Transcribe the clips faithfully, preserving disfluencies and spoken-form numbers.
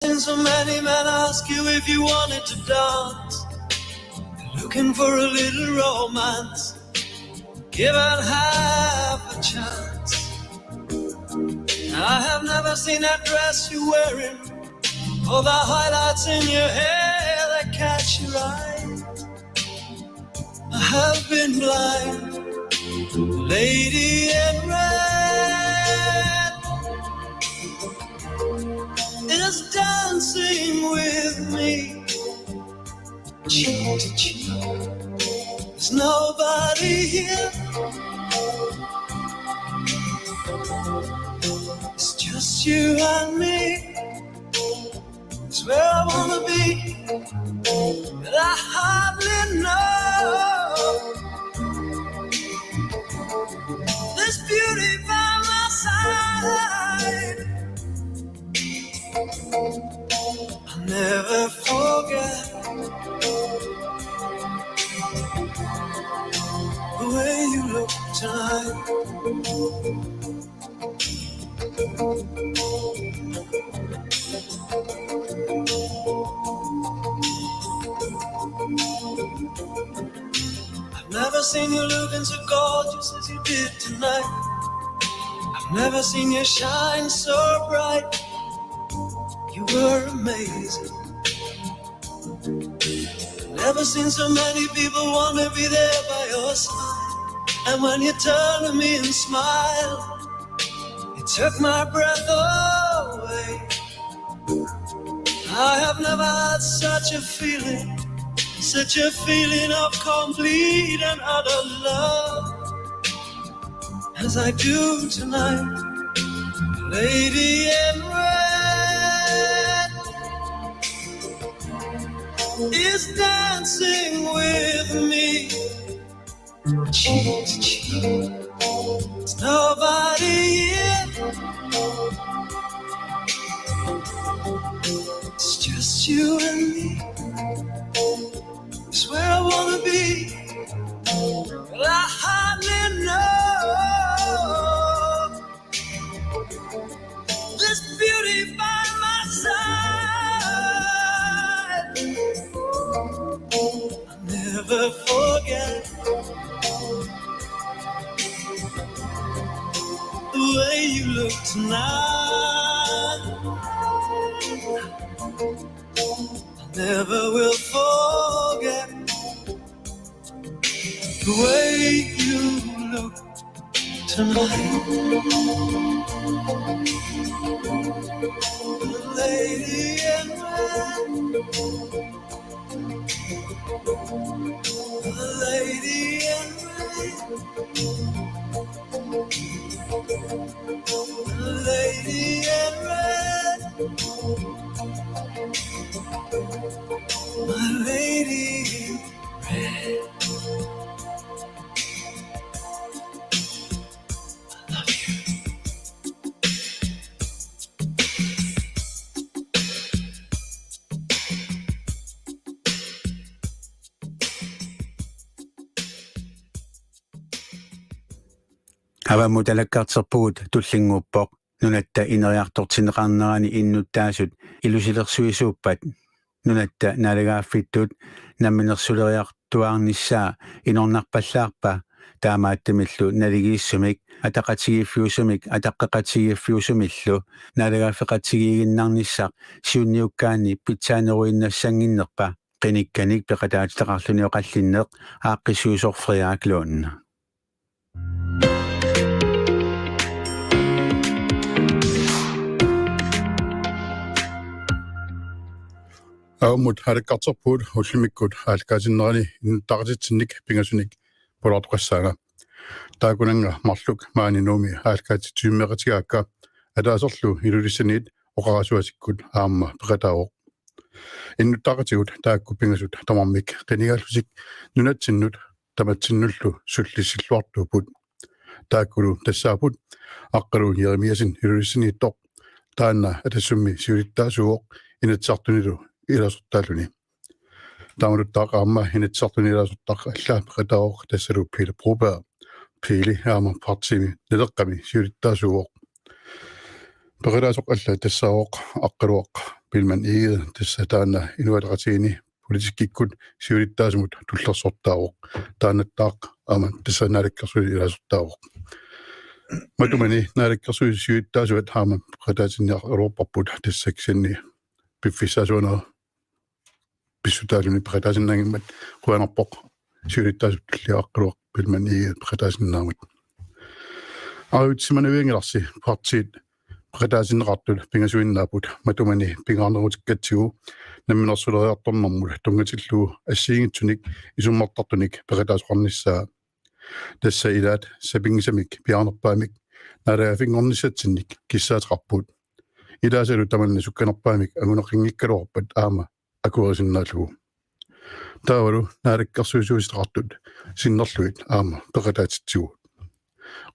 Seen so many men ask you if you wanted to dance. Looking for a little romance. Given half a chance. I have never seen that dress you're wearing, or the highlights in your hair that catch your eye. I have been blind. Lady in red is dancing with me, cheek to cheek. There's nobody here. It's just you and me. It's where I wanna be, but I hardly know this beauty by my side. I'll never forget the way you look tonight. I've never seen you looking so gorgeous as you did tonight. I've never seen you shine so bright. You were amazing. Never seen so many people want to be there by your side. And when you turn to me and smile, it took my breath away. I have never had such a feeling, such a feeling of complete and utter love as I do tonight. Lady in red is dancing with me, cheek to cheek. There's nobody here. It's just you and me. It's where I wanna be. But I hardly know this beauty by my side. I'll never forget the way you look tonight. I never will forget the way you look tonight. The lady in red. The lady in red. The lady in red. My lady in red. I love you. Avammut alakkarterpugut tullinnguuppoq. Nunatta ineriartortinneqarnerani innuttaasut ilusilersuisuuppat? Nunatta naalagaaffittut namminersuleeriartuaarnissaa inornarpallaarpa? Taamaattumillu naligiissumik ataqatigiiffiusumik ataqqeqatigiiffiusumillu naalagaaffeqatigiiginnarnissaq siunniukkaanni pitsaaneruinnassannginnerpa? Qinikkanik peqataatitaqarluni oqallinneq aaqqissuisoq Frederik Lund. Avammut alakkarterpugut ullumikkut aallakaatitsinnerani innuttaaqatitsinnik pingasunik pulaartoqassaanga. Taakkunannga marluk maani Nuummi aallakaatitsisummeeqatigaakka, ataaserlu Ilulissaniit oqarasuatikkut aamma peqataavoq. Innuttaaqatigut taakku pingasut tamarmik qinigaallutik nunatsinnut tamatsinnullu sullissilluartuupput. Taakkulu tassaapput Aqqaluup Jerimiassen Ilulissaniittoq, taanna Atassummi siulittaasuuvoq Inatsisartunilu ilaasortaalluni. Taamaluttaaq aamma Inatsisartuni ilaasortaq alla peqataavoq, tassalu Pele Broberg. Pele aamma partiimi Naleqqami siulittaasuuvoq. Peqataasoq alla tassaavoq Aqqaluaq Biilmann Egede, tassa taanna Inuit Ataqatigiinni politikkikkut siulittaasumut tullersortaavoq. Taannattaaq aamma tassa naalakkersuisut ilaasortaavoq. Matumani naalakkersuisut siulittaasuat aamma peqataatinniaraluarparput, tassa kisianni piffissaq sunaana pissutaalluni peqataasinnaanngimmat qujanarpoq siulittaasup tulliaqqaluaq Biilmann Egede peqataasinnaammat. Ajutissimanavianngilarsi partiit peqataatinneqartut pingasuinnaapput matumani pingaarnerutikkatsigu namminersuleriartornermut tunngatillugu assigiinngitsunik isummertartunik peqataasoqarnissaa. Tassa ilaat sapinngisamik piaarnerpaamik naalagaaffinngornissatsinnik kissaateqarput. Ilaasalu tamanna sukkanerpaamik anguneqanngikkaluarpat aamma akuerisinnaallugu. Taavalu naalakkersuisuuteqartut sinnerlugit aamma peqataatitsigu.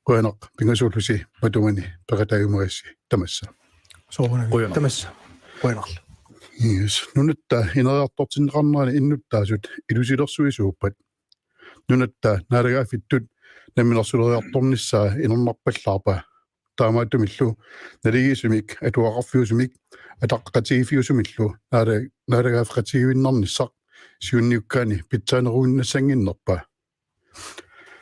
Qujanaq pingasuullusi matumani peqataajumagassi tamassa. Soorunami. Qujanaq. Tamassa. Qujanarlu. Yes. Nunatta ineriartortinneqarnerani innuttaasut ilusilersuisuuppat. Nunatta naalagaaffittut namminersuleriartornissaa inernarpallaarpa. Taamaattumillu naligiissumik, atuaqarfiusumik, ataqatigiiffiusumillu naala-, naalagaaffeqatigiinnarnissaq siunniukkaanni pitsaaneruinnassannginnerpa.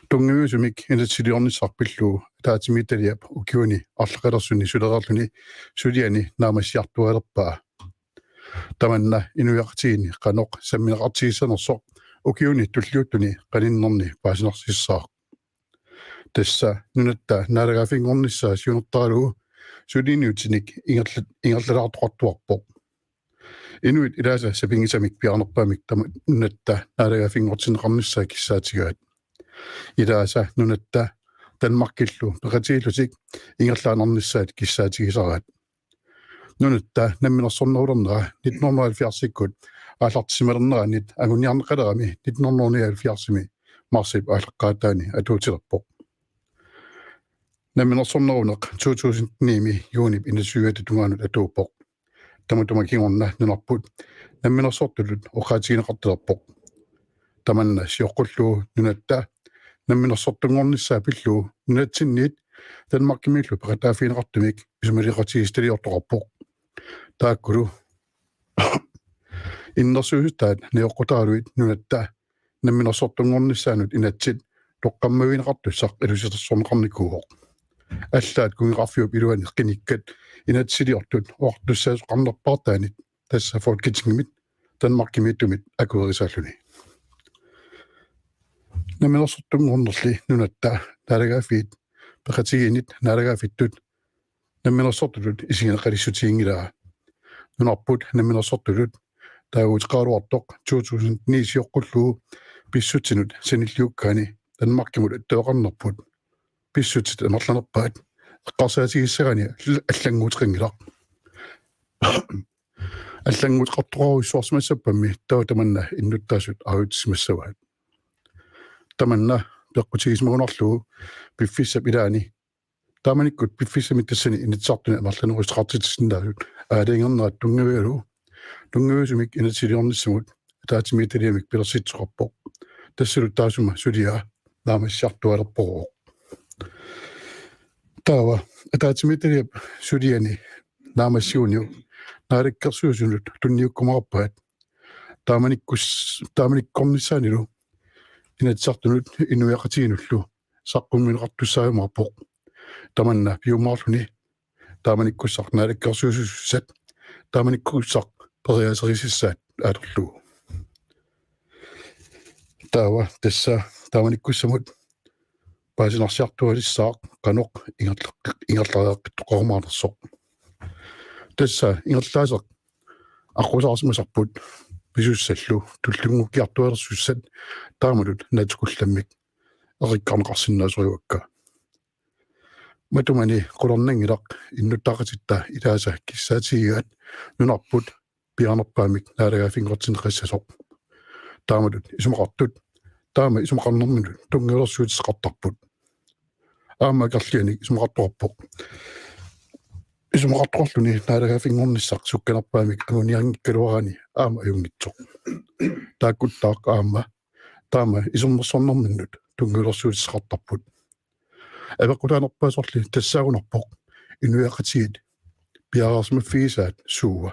Tunngaviusumik inatsisiliornissaq pillugu ataatsimiititaliap ukiuni arlaqalersuni sulereerluni suliani naammassiartuaalerpaa. Tamanna inuiaqatigiinni qanoq sammineqartigissanersoq ukiuni tulliuttuni qaninnerni paasinarsissaaq. Tassa nunatta naalagaaffinngornissaa siunertaralugu suliniutinik ingerla-, ingerlalaartoqartuarpoq. Inuit ilaasa sapinngisamik piaarnerpaamik tama nunatta naalagaaffinngortinneqarnissaa kissaatigaat. Ilaasa nunatta Danmarkillu peqatigiillutik ingerlaannarnissaat kissaatigisaraat. Nunatta namminersornerulernera nitten hundrede og halvfjerdsikkut aallartissimalernerannit anguniarneqalerami nitten hundrede og nioghalvfjerdsimi marsip aallaqqaataani atuutilerpoq. Namminersorneruneq to tusind ni-mi juunip enogtyve tungaanut atuuppoq. Tamatuma kingorna nunarput namminersortutut oqaatigineqartalerpoq. Tamanna sioqqullugu nunatta namminersortunngornissaa pillugu nunatsinniit Danmarkimiillu peqataaffigineqartumik isumaliaqatigiissitaliortoqarpoq. Taakkulu innersuussutaat najoqqutaraluit nunatta namminersortunngornissaanut inatsit toqqammavigineqartussaq ilusilersorneqarnikuuvoq. Allaat kunngeqarfiup iluani qinikkat inatsisiliortut oqartussaasoqarnerpaartaanit, tassa Folketingimit Danmarkimiittumit akuerisaalluni. Namminersortunngornerli nunatta naalagaaffiit peqatigiinnit naalagaaffittut namminersortutut isigineqalissutiginngilaa. Nunarput namminersortutut taaguuteqaraluartoq to tusind ni sioqqullugu pissutsinut sanilliukkaani Danmarkimut attaveqarnerput pissutsit amerlanerpaat eqqarsaatigissagaanni all-, allannguuteqanngilaq. Allannguuteqartoqarujussuarsimassappammi taava tamanna innuttaasut ajutissimavaat. Tamanna peqqutigisimagunarlugu piffissap ilaani taamanikkut piffissami tassani Inatsisartuni amerlanerussuteqartitsisinnaasut aalajangernerat tunngavigalugu tunngaviusumik inatsisiliornissamut ataatsimiititaliamik pilersitsisoqarpoq. Tassalu taassuma suliaa naammassiartuaalerpoq. Taava ataatsimiititaliap suliani naammassiguniuk naalakkersuisunut tunniukkumaarpaat taamanikkus-, taamanikkornissaanilu Inatsisartunut inuiaqatigiinnullu saqqummiunneqartussaajumaarpoq. Tamanna piumaarluni taamanikkussaq naalakkersuisussat taamanikkussaq periaaserisassaat atorlugu. Taava tassa taamanikkussamut paasinarsiartualissaaq qanoq ingerlaq-, ingerlariaqqittoqarumaarnersoq. Tassa ingerlaaseq aqqusaarsimasarput pisussallu tullunnguukkiartualersussat taamatut naatsukullammik eqikkarneqarsinnaasorivakka. Matumani qularnanngilaq innuttaqatitta ilaasa kissaatigigaat nunarput piaarnerpaamik naalagaaffinngortinneqassasoq. Taamatut isumaqartut, taama isumaqarnerminut tunngavilersuutissaqartarput. Aamma akerlianik isumaqartoqarpoq. Isumaqartoqarluni naalagaaffinngornissaq sukkanerpaamik angunianngikkaluaraanni aamma ajunngitsoq. Taakkuttaaq aamma taama isummersornerminnut tunngavilersuutissaqartarput. Apeqqutaanerpaasorli tassaagunarpoq inuiaqatigiit piareersimaffigisaat suua.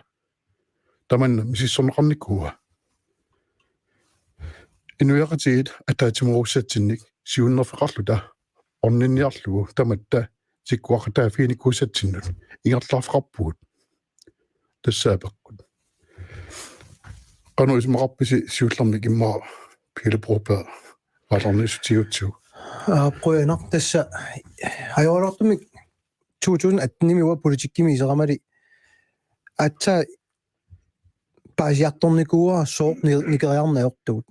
tamanna misissorneqarnikuua. Inuiaqatigiit ataatsimoorussatsinnit siunnerfeqarluta orninniarlugu tamatta tikkuaqqataaffiginikuusatsinnut ingerlaarfeqarpugut. Tassa apeqqut. Qanoq isumaqarpisi siullermik immaqa Pele Broberg aallarniissutigiutsigu? Aa, qujanaq, tassa ajoraluartumik to tusind atten-imi uanga politikkimi iseramali aatsaat paasiartornikuuara sooq ni-, nikeriarneq ajortugut.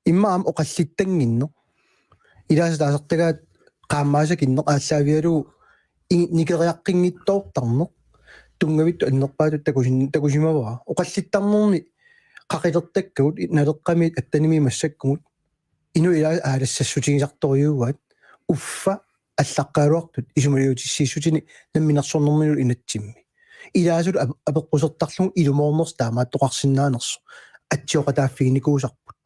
Immaqa aamma oqallittannginneq. Ilaasa taasartagaat qaammaassakinneq aallaavigalugu i-, nikeriaqqinngitsoortarneq. Tunngavittut annerpaatut takusin-, takusimavara. Oqallittarnermi qaqilertakkagut Naleqqami attenimi massakkumut. Inuit ilaasa aalassassutigisartorujuugaat. Uffa allaqqagaluartut isumaliutissiissutinik namminersornerminullu inatsimmi. Ilaasut ap-, apeqqusertarlugu ilumoornersoq taamaattoqarsinnaanersoq atsioqataaffiginikuusarput.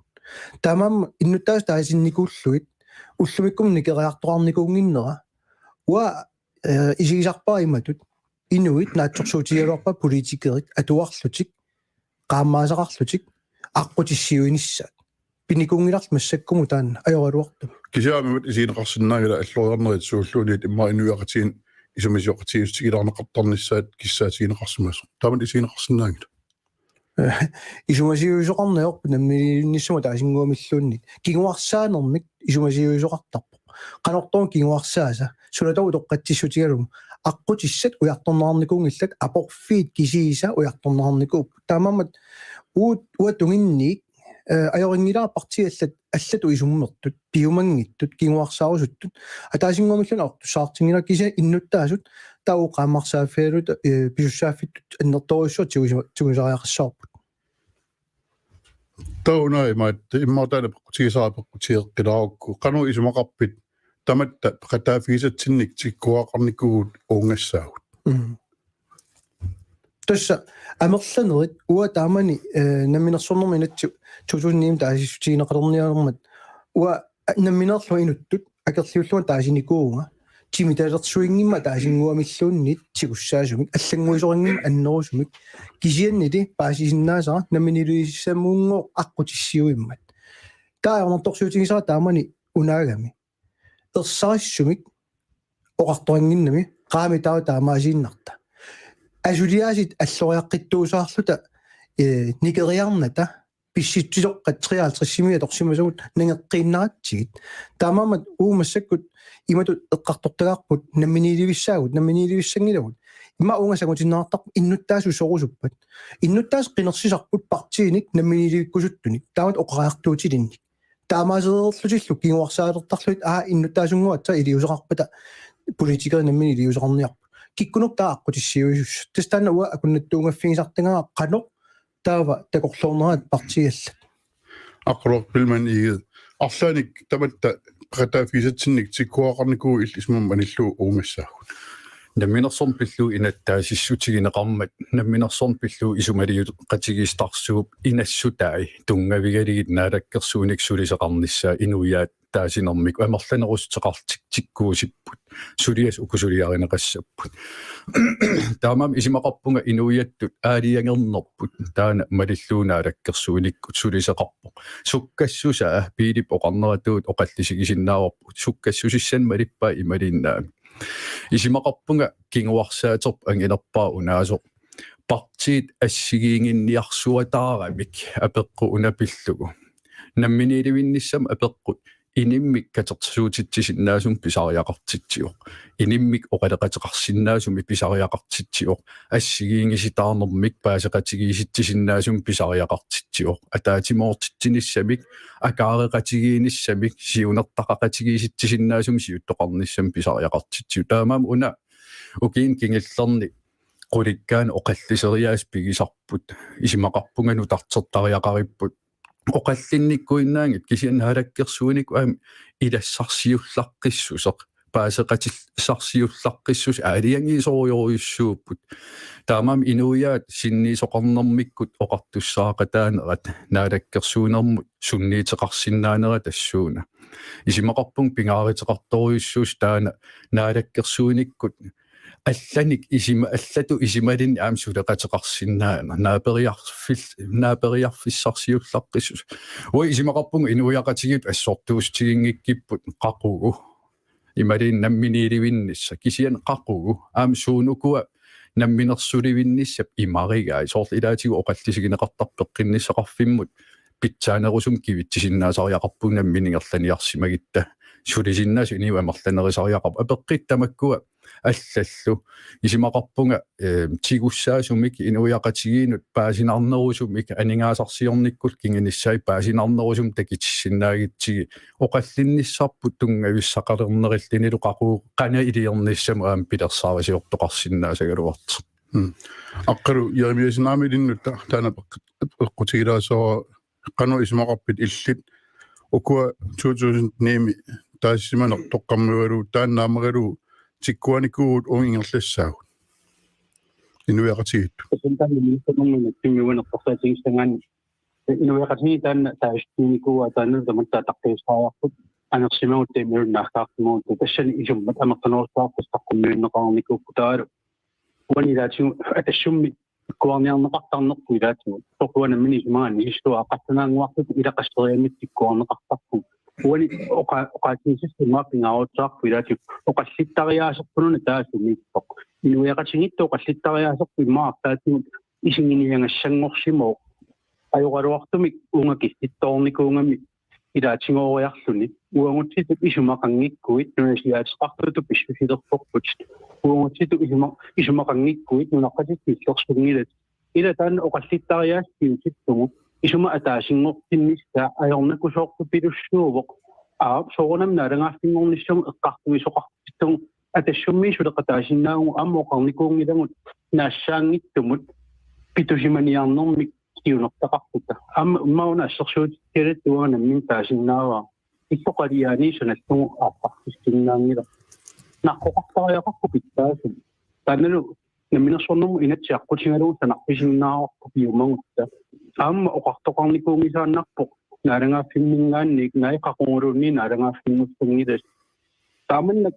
Taamaammat innuttaasut taasinnikuullugit ullumikkumut nikeriartoqarnikuunnginnera. Uanga, eh, isigisarpara imatut: inuit naatsorsuutigigaluarpata politikerit atuarlutik, qaammaasaqarlutik, aqqutissiuinissaat. Pinikuunngilarli massakkumut taanna ajoraluartumik. Kisianni aamma imatut isigineqarsinnaanngilaq alloriarnerit suulluunniit immaqa inuiaqatigiit isumasioqatigiissutigilaarneqartarnissaat kissaatigineqarsimasoq. Taamatut isigineqarsinnaanngilaq. Isumasiuisoqarneq ajorput namminiilivinnissamut ataasinnguamilluunniit. Kinguarsaanermik isumasiuisoqartarpoq. Qanortoq kinguarsaasa? Sunataava utoqqatsissutigalugu? Aqqutissat ujartorneqarnikuunngillat, aporfiit kisiisa ujartorneqarnikuupput. Taamaammat uut, uanga tunginniit, eh, ajorinngilara partiit allat, allatut isummertut, piumanngittut, kinguarsaarusuttut. Ataasinnguamilluunniit atortussaatinngilara, kisianni innuttaasut taava uagut qaammarsaaffigalugit, eh, pisussaaffittut annertoorujussuaq tigusi-, tigusariaqassavarput. Taava una imaattoq, immaqa taanna peqqutigisara peqqutigeqqilaarukku. Qanoq isumaqarpit tamatta peqataaffigisatsinnik tikkuaraqarnikuugut uungassaagut? Mm. Tassa amerlanerit uanga taamani, eh, namminersornermi inatsit to tusind ni-mi taasissutigineqalerniarmat uanga nammineerlunga inuttut akerliullunga taasinikuuvunga. Timitalersuinngimmat ataasinnguamilluunniit tigussaasumik, allannguisorinngimmat annerusumik. Kisiannili paasisinnaasara namminiilivissamunngooq aqqutissiuimmat. Taava ajornartorsiutigisara taamani unaagami. Ersarissumik oqartoqannginnami, qaami taava taamaasiinnarta. Asuliaasit alloriaqqittuusaarluta, eh, nikeriarnata, pissutsilluaqqat treoghalvtredsimi atorsimasagut nangeqqiinnaratsigit. Taamaammat uagut massakkut imatut eqqartortagaarput namminiilivissaagut, namminiilivissanngilagut. Immaqa uunga sangutinnartarpoq innuttaasut sorusuppat. Innuttaasut qinersisarput partiinik namminiilivikkusuttunik. Taamatut oqariartuutilinnik. Taamaasereerlutillu kinguarsaalertarlugit, aa, innuttaasunnguit aatsaat iliuuseqarpata politikerit namminneq iliuuseqarniarput. Kikkunuku taava aqqutissiuisussat. Tassa taanna uanga akunnattuunngaffigisartagara qanoq taava takorloornerat partiit allat. Aqqaluaq Biilmann Egede. Arlaannik tamatta peqataaffigisatsinnik tikkuaraqarnikuugut illit isumamut anillugu uungassaagut. Namminersorneq pillugu inatsisissutigineqarmat, namminersorneq pillugu isumaliuteqatigiissutaarsuup inassutai tunngavigalugit naalakkersuinikkut sulisoqarnissaa inuiaat taasinermik amerlanerussuteqartikkuusipput. Suliassat uku suliarineqassapput. Taamaammat isumaqarpunga inuiattut aalajangernerput taanna malillugu naalakkersuinikkut sulisoqarpoq. Sukkassusaa Piilip oqarneratuut oqallisigisinnaavarput. Sukkassusissanik malippai imaluunniit aamma. Isumaqarpunga kinguarsaaterput anginerpaaq unaasoq. Partiit assigiinnginniarsuataaramik apeqqut una pillugu. Namminiilivinnissamut apeqqut: inimmik katersuutitsisinnaasumik pisariaqartitsivoq. Inimmik oqaloqateqarsinnaasumik pisariaqartitsivoq. Assigiinngisitaarnermik paaseqatigiissitsisinnaasumik pisariaqartitsivoq. Ataatsimoortitsinissamik, akaareqatigiinnissamik, siunertaqaqatigiissitsisinnaasumik siuttoqarnissamik pisariaqartitsivoq. Taamaammat una ukiuni kingullerni qulikkaani oqalliseriaaseq pigisarput. Isumaqarpunga nutartertariaqaripput. Oqallinnikkuinnaanngitsoq, kisianni naalakkersuinikkut aamma ilassarsiullaqqissuseq, paaseqatissarsiullaqqissuseq aalajangiisorujorujussuupput. Taamaammat inuiaat sinniisoqarnermikkut oqartussaaqataanerat naalakkersuinermut sunniuteqarsinnaanera tassuuna. Isumaqarpunga pingaaruteqartorujussuusoq taanna naalakkersuinikkut allanik isima-, allatut isimalinnik aamma suleqateqarsinnaaneq, naaperiarfil-, naaperiarfissarsiullaqqissuseq. Uanga isumaqarpunga inuiaqatigiit assortuussutiginngikkipput qaqugu. Imaluunniit namminiilivinnissaq, kisianni qaqugu, aamma suunukua namminersulivinnissap imarigai. Soorlu ilaatigut oqallisigineqartarpoq peqqinnissaqarfimmut pitsaanerusumik kivitsisinnaasariaqarpugut nammineq ingerlaniarsimagutta. Sulisinnaasut inuit amerlanerisariaqarput. Apeqqut tamakkua allallu. Isumaqarpunga, eh, tigussaasumik inuiaqatigiinnut paasinarnerusumik aningaasarsiornikkullu kingunissaat paasinarnerusumik takutissinnaagatsigit oqallinnissarput tunngavissaqalernerillunilu qaqugu qanoq iliornissamut aamma pilersaarusiortoqarsinnaasagaluartoq. Hmm. Aqqalu Jeremiassen aamma ilinnut ta-, taanna peq-, peqqutigilaassavara qanoq isumaqarpit illit ukua to tusind ni-mi taasisimaneq toqqammavigalugu taanna naammagalugu tikkuanikuuvugut uunga ingerlassaagut. Inuiaqatigiittut. Tassa taanna ministerinermi timmiuanertorsaatigissangaanni inuiaqatigiit taanna taasissuunikuuaat taanna tamatta ataqqissaarput anersimagut tiimmiunnaakkaarsimagut tassani isummat amerlanerussuarput saqqummiunneqarnikuupput taavalu uani ilaatigut Atassummi ikkuarniarneqartarnerput ilaatigut. Soorlu uanga nammineq isumaga anisissuaq aqassanaannguartutut ilaqasseriarnermik ikkuarneqartarpugut. Uani oqa-, oqaatigisassat immaqa pingaaruteqarpoq ilaatigut oqallittariaaserput una taassumiippoq. Inuiaqatigiittut oqallittariaaserput immaqa arlaatigut isiginniagassanngorsimavoq. Ajoraluartumik uunga kissittoornikuugami ilaatigooriarluni. Uagutsitut isumaqanngikkuit nunasiaateqartutut pissusilersorputit. Uagutsitut isuma-, isumaqanngikkuit nunaqqatitsiit illersunngilatit. Ila taanna oqallittariaaseq piusissuugut. Isuma ataasinngortinnissaa ajornakusoortupilussuuvoq. Aap, soorunami naalagaaffinngornissamut eqqartuisoqartittugut Atassummi suleqataasinnaavugut aamma oqarnikuunngilagut naassaanngitsumut pitusimaniarnermik siunertaqarluta. Aamma immaqa una assersuutitsialaassavara nammineq taasinnaavara. Illoqaliaani sanallugu aaqqartissinnaanngilaq. Naqqoqartariaqarpoq pitsaasumik. Taannalu namminersornermut inatsit aqqutigalugu sanarfisinnaavarput piumagutta. Aamma oqartoqarnikuunngisaannarpoq naalagaaffimminngaanniit naak qaquguluunniit naalagaaffinngussanngilasi. Taamannak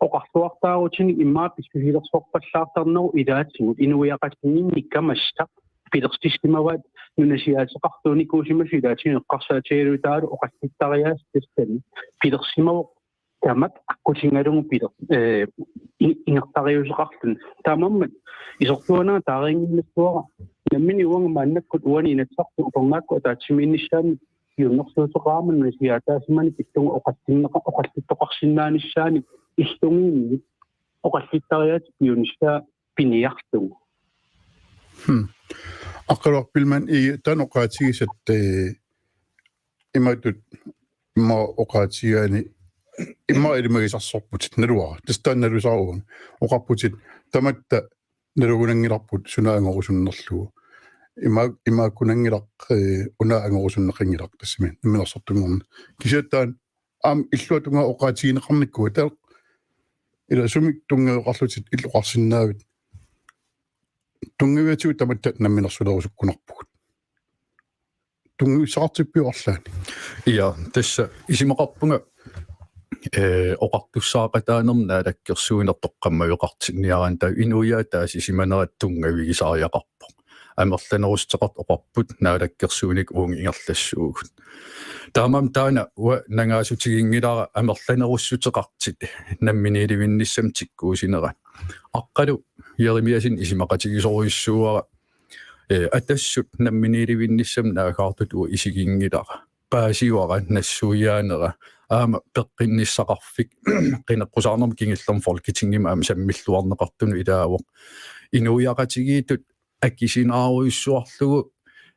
oqarluartaarutinik immaqa pissusilersorpallaartarnerup ilaatigut inuiaqatigiinni kamassaq pilersissimavaat nunasiaateqartuunikuusimasut ilaatigut eqqarsaatigalugit taavalu oqallittariaaseq tassani pilersimavoq tamak aqqutigalugu piler-, eh, i-, ingerlariaaseqarluni. Taamaammat isertuaannaq taariinnginnassavara nammineq uanga maannakkut uani Inatsisartut upernaakkut ataatsimiinnissaannik siunnersuuteqarama nunasiaataasimanik illugu oqallinneqa-, oqallittoqarsinnaanissaannik illugiinnik oqallittariaaseq piunissaa piniarlugu. Hmm. Aqqaluaq Biilmann, i taanna oqaatigisat, eh, imatut immaqa oqaatigaanni immaqa ilimagisarsorputit naluara. Tassa taanna nalusara uanga. Oqarputit tamatta nalugunanngilarput suna angorusunnerlugu. Ima-, imaakkunanngilaq, eh, una angorusunneqanngilaq tassami namminersortunngorneq. Kisianni taanna aamma illuatungaa oqaatigineqarnikkut taava ila sumik tunngaveqarlutit illoqarsinnaavit tunngaviatigut tamatta namminersulerusukkunarpugut. Tunngavissaqartippiuk arlaannik? Ja, tassa isumaqarpunga, eh, oqartussaaqataanermut naalakkersuinertoq toqqammaveqartinniaraanni taava inuiaat taasisimanerat tunngavigisariaqarpoq. Amerlanerussuteqartut oqarput naalakkersuinikkut uunga ingerlassuugut. Taamaammat taanna uanga nangaasutiginngilara amerlanerussuteqartut namminiilivinnissamut tikkuussinerat. Aqqalu Jeremiassen isumaqatigisorujussuuara, eh, Atassut namminiilivinnissamut naaggaartutut uanga isiginngilara. Paasivara nassuiaanera aamma peqqinnissaqarfik qineqqusaarnermut kingullermik Folketingimi aamma sammilluarneqartunut ilaavoq. Inuiaqatigiittut akisinaarujussuarlugu,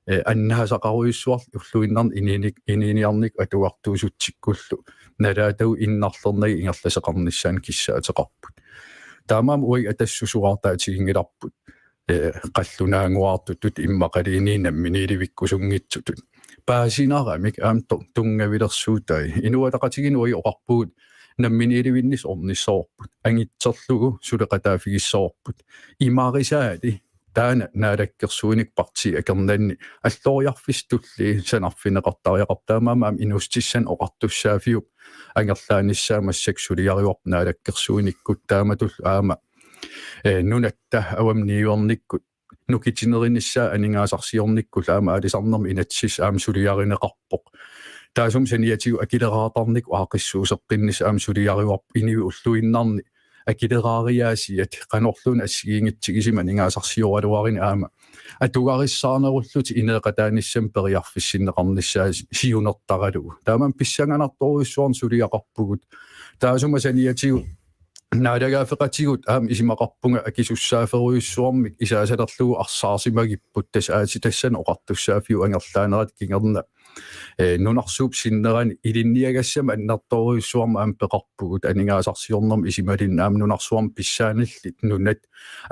eh, annaasaqarujussuarlugu ulluinnarni inuunik-, inuuniarnikkut atugartuusutsikkullu nalaatagut innarlernagit ingerlaseqarnissaannut kissaateqarput. Taamaammat uagut Atassut suaartaatiginngilarput, eh, qallunaannguartutut immaqaluunniit namminiilivikkusunngitsutut. Paasinaramik aamma tu-, tunngavilersuutai. Inuiaqatigiinni uagut oqarpugut namminiilivinnissaq ornissavarput. Angitserlugu suleqataaffigissavarput. Imarisaali taanna naalakkersuinikkut partiit akornanni alloriarfissaq tulliani sanarfigineqartariaqarpoq, taamaammat aamma inuussutissanik oqartussaaffiup angerlaanissaa massakkut suliarivarput naalakkersuinikkut taamatullu aamma Ee, nunatta avammut niuernikkut nukitinerinissaa aningaasarsiornikkullu aamma aalisarnermi inatsisissaq aamma suliarineqarpoq. Taassuma saniatigut akileraartarnikkut aaqqissuusseqqinnissaq aamma suliarivarput, inuit ulluinnarni akileraariaasiat qanorluunniit assigiinngitsigisumik aningaasarsioraluarunik aamma atugarissaarnerullutik ineeqataanissamut periarfissinneqarnissaa siunertaralugu. Taamaammat pissanganartorujussuarnik suliaqarpugut. Taassuma saniatigut naalagaaffeqatigut aamma isumaqarpunga akisussaafferujussuarmik isaasalerlugu arsaarsimagipput, tassa aasiit tassani oqartussaaffiup angerlaanerata kingorna, ee, nunarsuup sinnerani ilinniagassamik annertoorujussuarmik aamma peqarpugut aningaasarsiornermi isumalinnut aamma nunarsuarmi pissaanillit nunat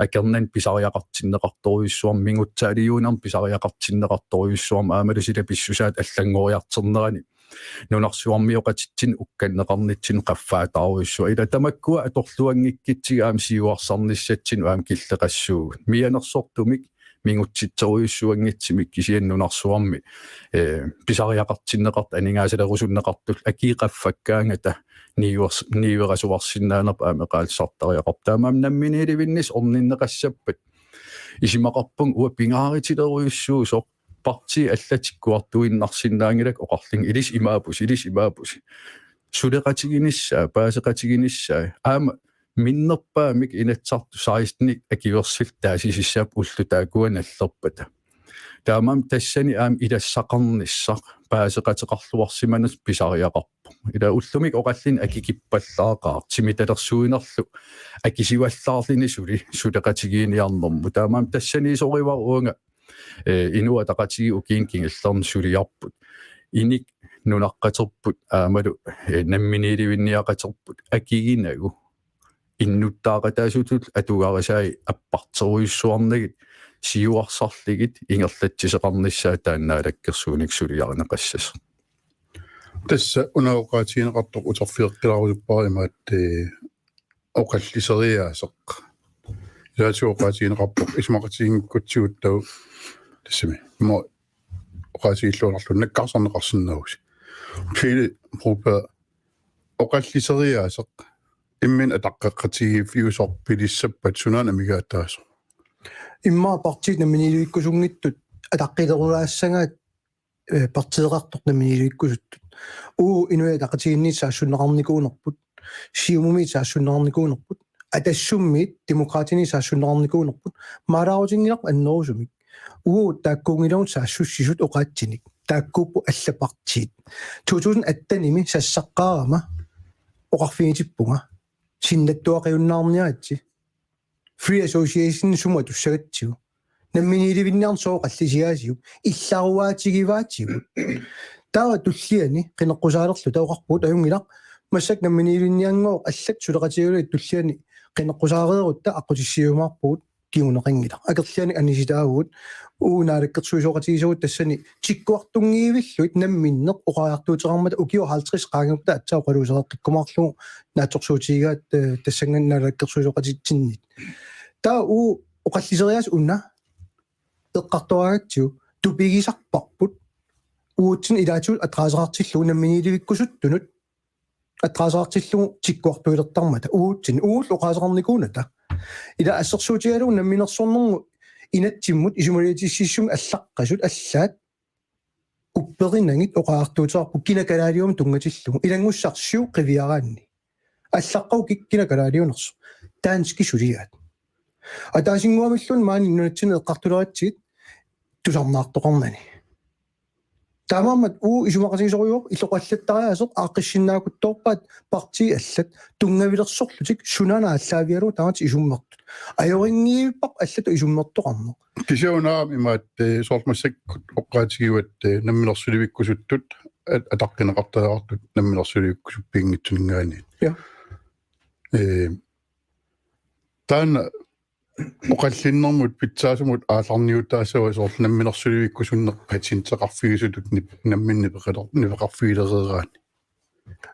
akornanni pisariaqartinneqartorujussuarmik, mingutsaaliuinermi pisariaqartinneqartorujussuarmik aammalu sila pissusaata allanngoriartornerani nunarsuarmioqatitsinnut ukkanneqarnitsinnut qaffaataarujussuaq. Ila tamakkua atorluanngikkutsigit aamma siuarsarnissatsinnut aamma killeqassuugut. Mianersortumik mingutsitserujussuanngitsumik kisianni nunarsuarmi, ee, pisariaqartinneqartut aningaasalerusunneqartullu akii qaffakkaangata niuers-, niuerasuarsinnaanerput aamma eqaallisartariaqarpoq. Taamaammat namminiilivinnissaq orninneqassappat isumaqarpunga uanga pingaarutilerujussuusoq, partiit allat tikkuartuinnarsinnaanngilakka oqarlunga: ilissi imaappusi, ilissi imaappusi. Suleqatiginissaa, paaseqatiginissaa. Aamma minnerpaamik Inatsisartut seksten akuersilluta taasissutissaapput ullut taakkua nallerpata. Taamaammat tassani aamma ilassaqarnissaq paaseqateqarluarsimanersoq pisariaqarpoq. Ila ullumikkut oqallinneq akikippallaaqaaq, timitalersuinerlu akisuallaarluni suli suleqatigiinniarnermut. Taamaammat tassaniisorivara uanga, ee, Inuit Ataqatigiit ukiuni kingullerni suliarput, inuit nunaqqaterput aammalu, ee, namminiilivinniaqaterput akiginagu innuttaaqataasutut atugarisai apparterujussuarnagit siuarsarlugit ingerlatsisoqarnissaa taanna Naalakkersuinikkut suliarineqassasoq. Tassa una oqaatigineqartoq uterfigeqqilaarusuppara imaattoq, ee, oqalliseriaaseq. Ilaatigut oqaatigineqarpoq isumaqatigiinngikkutsigu taava tassami mo oqaatigilluarlugu nakkarsarneqarsinnaavusi. Pele Broberg, oqalliseriaaseq imminut ataqqeqatigiiffigissavara, sunaana amigaataasoq? Immaqa partiit namminiilivikkusunngitsut ataqqilerulaassagaat, ee, partiiqartoq namminiilivikkusuttut. Uagut Inuit Ataqatigiinniit saassunneqarnikuunerput, Siumumiit saassunneqarnikuunerput, Atassummiit Demokraatiniit saassunneqarnikuunerput, maalaarutinngilaq annerusumik. Uagut taakkuunngilagut saassussisut oqaatsinik. Taakkuupput allat partiit. To tusind attenimi sassaqqaarama oqarfigitippunga: sinnattuaqqiunnaarniaritsi. Free Association sumut atussagatsigu. Namminiilivinniarneq sooq oqallisigaasiuk? Illaruaatigivaatigut. Taava tulliani qineqqusaalerluta oqarpugut: ajunngilaq, massakkut namminiilivinnianngooq allat suleqatigalugit, tulliani qineqqusaareerutta aqqutissiumaarpugut, kinguneqanngilaq. Akerlianik anisitaavugut, uagut naalakkersuisooqatigisagut tassani tikkuartunngivillugit namminneq oqariartuuteqarmata ukiut halvtreds qaangerutta aatsaat oqaluusereqqikkumaarlugu naatsorsuutigigaat, ee, tassanngaanniit naalakkersuisooqatitsinnit. Taava uagut oqalliseriaaseq una eqqartoraangatsigu tupigisarparput uatsinnut ilaatigut ataaseqartillugu namminiilivikkusuttunut ataaseqartillugu tikkuartuilertarmata uatsinnut, uagullu oqaaseqarnikuunata. Ila assersuutigalugu namminersornermut inatsimmut isumaliutissiissumik allaqqasut allaat upperinagit oqariartuuteqarput kina kalaaliumut tunngatillugu, ilanngussarsiuk qiviaraanni. Allaqqavoq kik-, kina kalaaliunersoq? Danskit suliaat. Ataasinnguamilluunniit maani nunatsinni eqqartuleratsigit tusarnaartoqarnani. Taamaammat uagut isumaqatigisorujussuuvoq illoqallattariaaseq aaqqissinnaakutsoorpaat partiit allat tunngavilersorlutik sunaana aallaavigalugu taamatut isummertut. Ajorinngivippara allatut isummertoqarneq. Kisianni una aamma imaattoq, ee, soorlu massakkut oqaatigivaat, ee, namminersulivikkusuttut at-, ataqqineqartariaqartut namminersulivikkusuppianngitsuninngaanniit. Ja. Ee, taanna oqallinnermut pitsaasumut aallarniutaassava soorlu namminersulivikkusunneq patenteqarfigisutut nip-, nammineq nipeqaler-, nipeqarfigilereeraanni?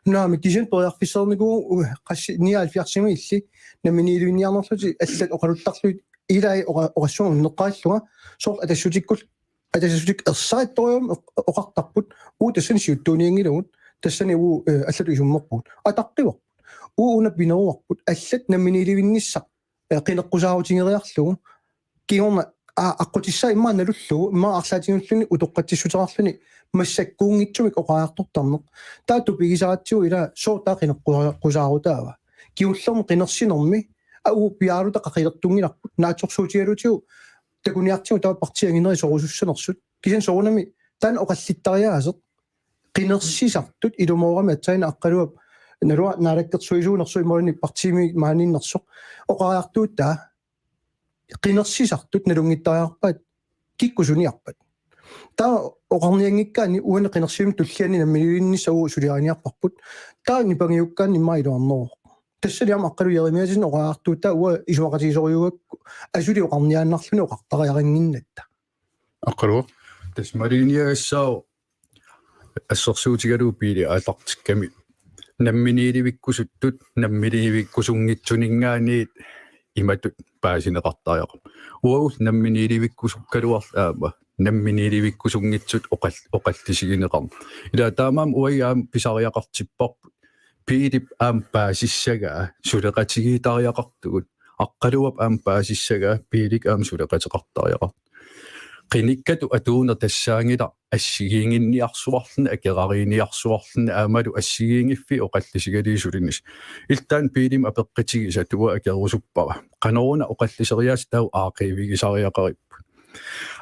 Naamik, kisianni periarfissereernikuuvugut, u-, qassi nioghalvfjerdsimi illit namminiilivinniarnerlutit allat oqaluttarlugit, ilai oqa-, oqassuunga unneqqarillunga soorlu Atassutikkut, Atassutik ersarittorium oq-, oqartarput, uagut tassani siuttuunianngilagut, tassani uagut, ee, allatut isummerpugut. Ataqqivarput. Uagut una pineruarput allat namminiilivinnissaq eh, qineqqusaarutigereerlugu, kingorna a-, aqqutissaa immaqa nalullugu, immaqa arlaatigut utoqqatsissuteqarluni massakkuunngitsumik oqariartortarneq. Taava tupigisaratsigu ila sooq taava qineqqusa-, qusaarutaava. Kingullermi qinersinermi, aa, uagut piaarluta qaqilertunngilarput, naatsorsuutigalutigu takuniartigu taava partiit anginerit sorusussanersut. Kisianni soorunami taanna oqallittariaaseq, qinersisartut, ilumoorami aatsaannguaq Aqqaluap, naluara naalakkersuisuunersoq imaluunniit partiimi maaniinnersoq, oqariartuutaa qinersisartut nalunngittariaqarpaat kikkut suniarpat. Taava oqarnianngikkaanni uani qinersivimmut tulliani namminiilivinnissaq uagut suliariniarparput. Taava nipangiukkaanni immaqa iluarneruvoq. Tassali aamma Aqqalu Jerimiassenip oqariartuutaa uanga isumaqatigisorujussuugakku asuli oqarniaannarluni oqartariaqannginnatta. Aqqalu? Tassa maliginniagassaavoq assersuutigalugu Piili aallartikkami. Namminiilivikkusuttut, namminiilivikkusunngitsuninngaanniit imatut paasineqartariaqarpoq. Uagut namminiilivikkusukkaluarl-, aamma, namminiilivikkusunngitsut oqal-, oqallisigineqarneq. Ila taamaammat uagut aamma pisariaqartipparput. Piilip aamma paasissagaa suleqatigiittariaqartugut. Aqqaluap aamma paasissagaa Piilik aamma suleqateqartariaqartugut. Qinikkatut atuuneq tassaanngilaq assigiinnginniarsuarluni, akerariinniarsuarluni aammalu assigiinngiffiit oqallisigalugit sulinissaq. Illit taanna Piilimit apeqqutigisat uanga akerusuppara. Qanoruna oqalliseriaaseq taava aaqqiivigisariaqaripput.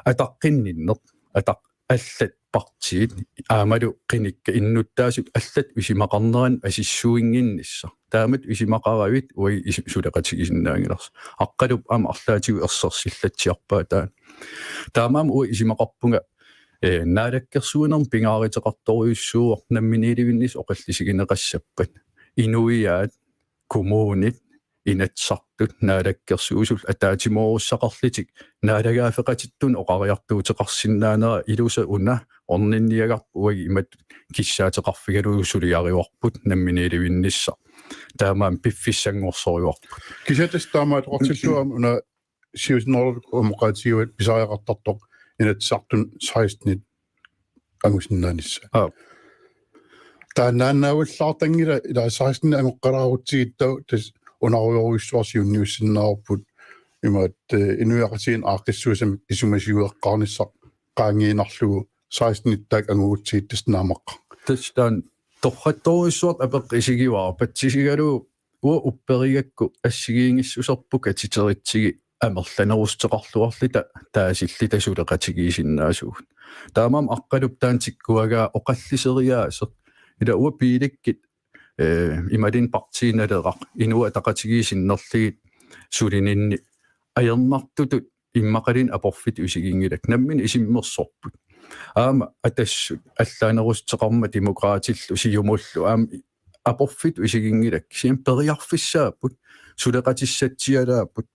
Ataqqinninneq, ataq-, allat partiit aammalu qinikkat innuttaasut allat isumaqarnerannik asissuinnginnissaq. Taamatut isumaqaravit uagut is-, suleqatigisinnaanngilarsi. Aqqalup aamma arlaatigut ersersillatsiarpaa taanna. Taamaammat uanga isumaqarpunga, eh, naalakkersuinermi pingaaruteqartorujussuuvoq namminiilivinnissaq oqallisigineqassappat. Inuiaat, kommunit, Inatsisartut, Naalakkersuisut, ataatsimoorussaqarlutik, naalagaaffeqatittut oqariartuuteqarsinnaanera ilusa una orninniagarput uagut imatut kissaateqarfigalugu suliarivarput namminiilivinnissaq. Taamaammat piffissanngorsorivarput. Kisianni tassa taamaattoqartillugu aamma una siusinnerup oqaatigivat pisariaqartartoq Inatsisartuni seksten angusinnaanissaa. Aap. Taannaannaavallaartanngilaq ila seksten angoqqalaarutsigit taava tassa unarujorujussuaq siunniussinnaavarput imaattoq, eh, inuiaqatigiinni aaqqissuissamik isumasigueqqaarnissaq qaangiinnarlugu seksten-ittaaq angugutsigit tassa naammaqqaaq. Tassa taanna torrattorujussuartut apeqqut isigivara patsisigalugu uanga upperigakku assigiinngissuserput katiteritsigit amerlanerussuteqarluarluta taasilluta suleqatigiissinnaasugut. Taamaammat Aqqalup taanna tikkuagaa oqalliseriaaseq. Ila uanga Piilikkut, eh, imaluunniit Partii Naleraq, Inuit Ataqatigiit sinnerlugit sulininni ajornartutut immaqaluunniit aporfittoq isiginngilakka. Nammineq isummersorput. Aamma Atassut allaanerussuteqarmat Demokraatillu Siumullu aamma aporfittoq isiginngilakka. Kisianni periarfissaapput, suleqatissatsialaapput.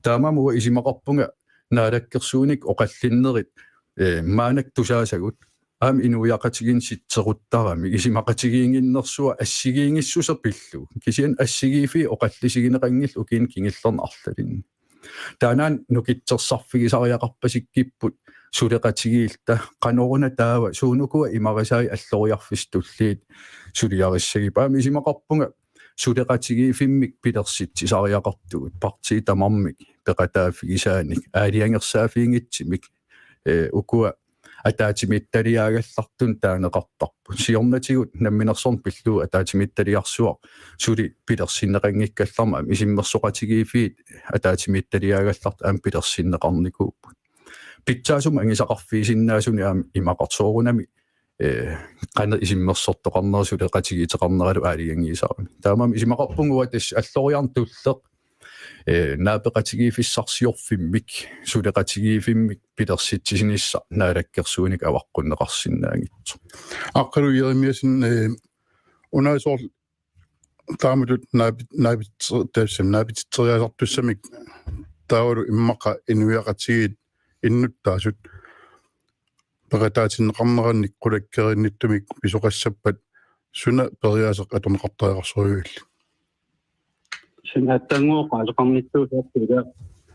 Taamaammat uanga isumaqarpunga naalakkersuinikkut oqallinnerit, eh, maannakkut tusaasagut aamma inuiaqatigiinni sitseruttaramik isumaqatigiinnginnersuaq assigiinngissuseq pillugu. Kisianni assigiiffiit oqallisigineqanngillat ukiuni kingullerni arlalinni. Taannaana nukittorsarfigisariaqarpasikkipput suleqatigiilluta, qanoruna taava, suunukua imarisai alloriarfissat tulliit suliarissagipput. Aamma isumaqarpunga suleqatigiiffimmik pilersitsisariaqartugut, partiit tamarmik peqataaffigisaanik, aalajangersaaffiginngitsumik, eh, ukua ataatsimiititaliaagallartut taaneqartarput. Siornatigut namminersorneq pillugu ataatsimiititaliarsuaq suli pilersinneqanngikkallarmat aamma isummersoqatigiiffiit ataatsimiititaliaagallartut aamma pilersinneqarnikuupput. Pitsaasumik angusaqarfigisinnaasunik aamma imaqartoq soorunami, eh, qanoq isummersortoqarnera suleqatigiittoqarneralu aalajangiisarami. Taamaammat isumaqarpunga uanga tassa alloriarneq tulleq, eh, naapeqatigiiffissarsiorfimmik, suleqatigiiffimmik pilersitsisinissaq naalakkersuinikkut avaqqunneqarsinnaanngitsoq. Aqqalu Jerimiassen, eh, una soorlu taamatut naapi-, naapitser-, tassami naapitsitseriaasartussamik taavalu immaqa inuiaqatigiit innuttaasut peqataatinneqarnerannik qulakkeerinnittumik pisoqassappat suna periaaseq atorneqartariaqarsorujuillit? Sinaattanngooq aaleqarnittuusaarput ila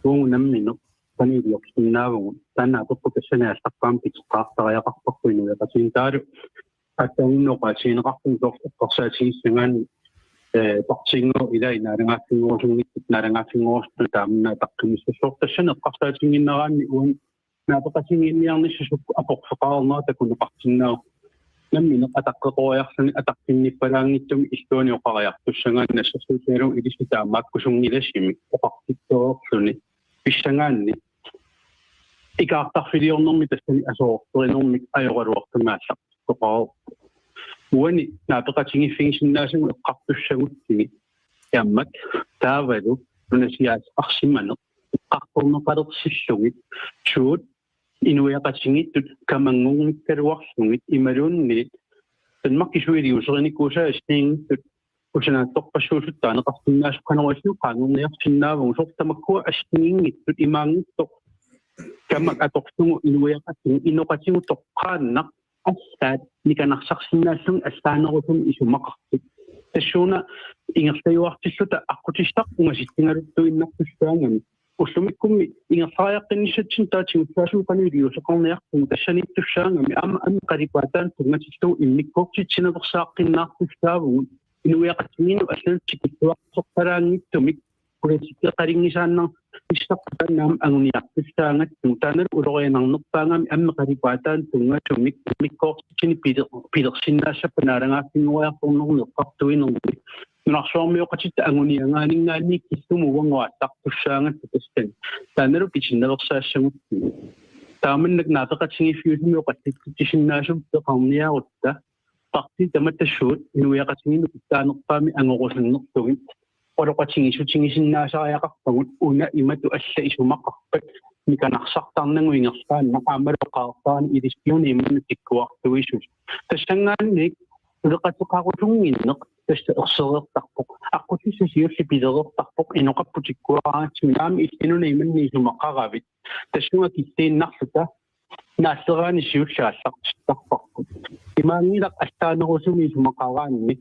uagut nammineq qanoq iliorsinnaavugut, taanna apeqqut tassani aallarpaamik piteqqaartariaqarparput inuiaqatigiinni, taavalu aatsaannguaq oqaatigineqarput soorlu eqqarsaatigissagaanni eh, partiinngooq ilai naalagaaffinngorusunngitsut, naalagaaffinngorusuttut taamani ataqqinnissassaaq. Tassani eqqarsaatigiinnaraanni uani naapeqatigiinniarnissaq sukkut aporfeqarnerat takuneqarsinnaavoq. Nammineq ataqqeqoriarluni ataqqinnippalaanngitsumik illuani oqariartussagaanni assersuutigalugu ilissi taamaakkusunngilasimi oqartittoorluni pissagaanni ikaartarfiliornermi tassani asoorterinermik ajoraluartumik aallartittoqarpoq. Uani naapeqatigiiffigisinnaasagut eqqartussagutsigit. Aamma taavalu nunasiaasarsimaneq eqqartorneqalersillugit suut inuiaqatigiittut kamanngornikkaluarlugit imaluunniit Danmarkip suli iliuuserinikuusai assigiinngitsut kusanartorpassuusut taaneqarsinnaasut qanoq ilillugu qaangerniarsinnaavugut soorlu tamakkua assigiinngitsut imaanngitsoq kamak atorlugu inuiaqatigiit inoqatigut toqqaannaq allaat nikanarsarsinnaallugit allaanerusumik isumaqartut. Tassuuna ingerlajuartilluta aqqutissaq ungasitsigaluttuinnartussaagami. Ullumikkummi ingerlariaqqinnissatsinni taava tigussaasumik qanoq iliuuseqarniarpugut tassaniittussaagami aamma aamma qalipaataanut tunngatillugu immikkoortitsinaveersaaqqinnaartussaavugut inuiaqatigiinnut allanut tikilluartorpalaanngitsumik politikkeqalinngisaannaq issarput taanna aamma anguniartussaagatsigu taannalu ulorianarnerpaagami aamma qalipaataanut tunngasumik immikkoortitsineq piler-, pilersinnaassappat naalagaaffinngoriartornermi eqqartuinermi nunarsuarmioqatitta anguniagaaninngaanniit killumut uannut aallartussaagatta tassani. Taannalu pisinnaveersaassagutsigu. Taamannak naapeqatigiiffiusumik oqallitsisinnaasumik peqarniarutta. Partiit tamatta suut inuiaqatigiinnut pitsaanerpaamik angorusunnerlugit oqaloqatigiissutigisinnaasariaqarpagut una imatut alla isumaqarpat nikanarsartarnagu ingerlaannaq aammalu oqartarani ilissi una imannak tikkuartuisusoq. Tassanngaanniit suleqateqarusunnginneq tassa ersereertarpoq. Aqqutissaq siulleq pilereertarpoq inoqarput tikkuaraangatsigu aamma illit una imannak isumaqaravit. Tassunga killiinnarluta naalleraanni siulleq aallartittarparput. Imaanngilaq allaanerusumik isumaqaraanni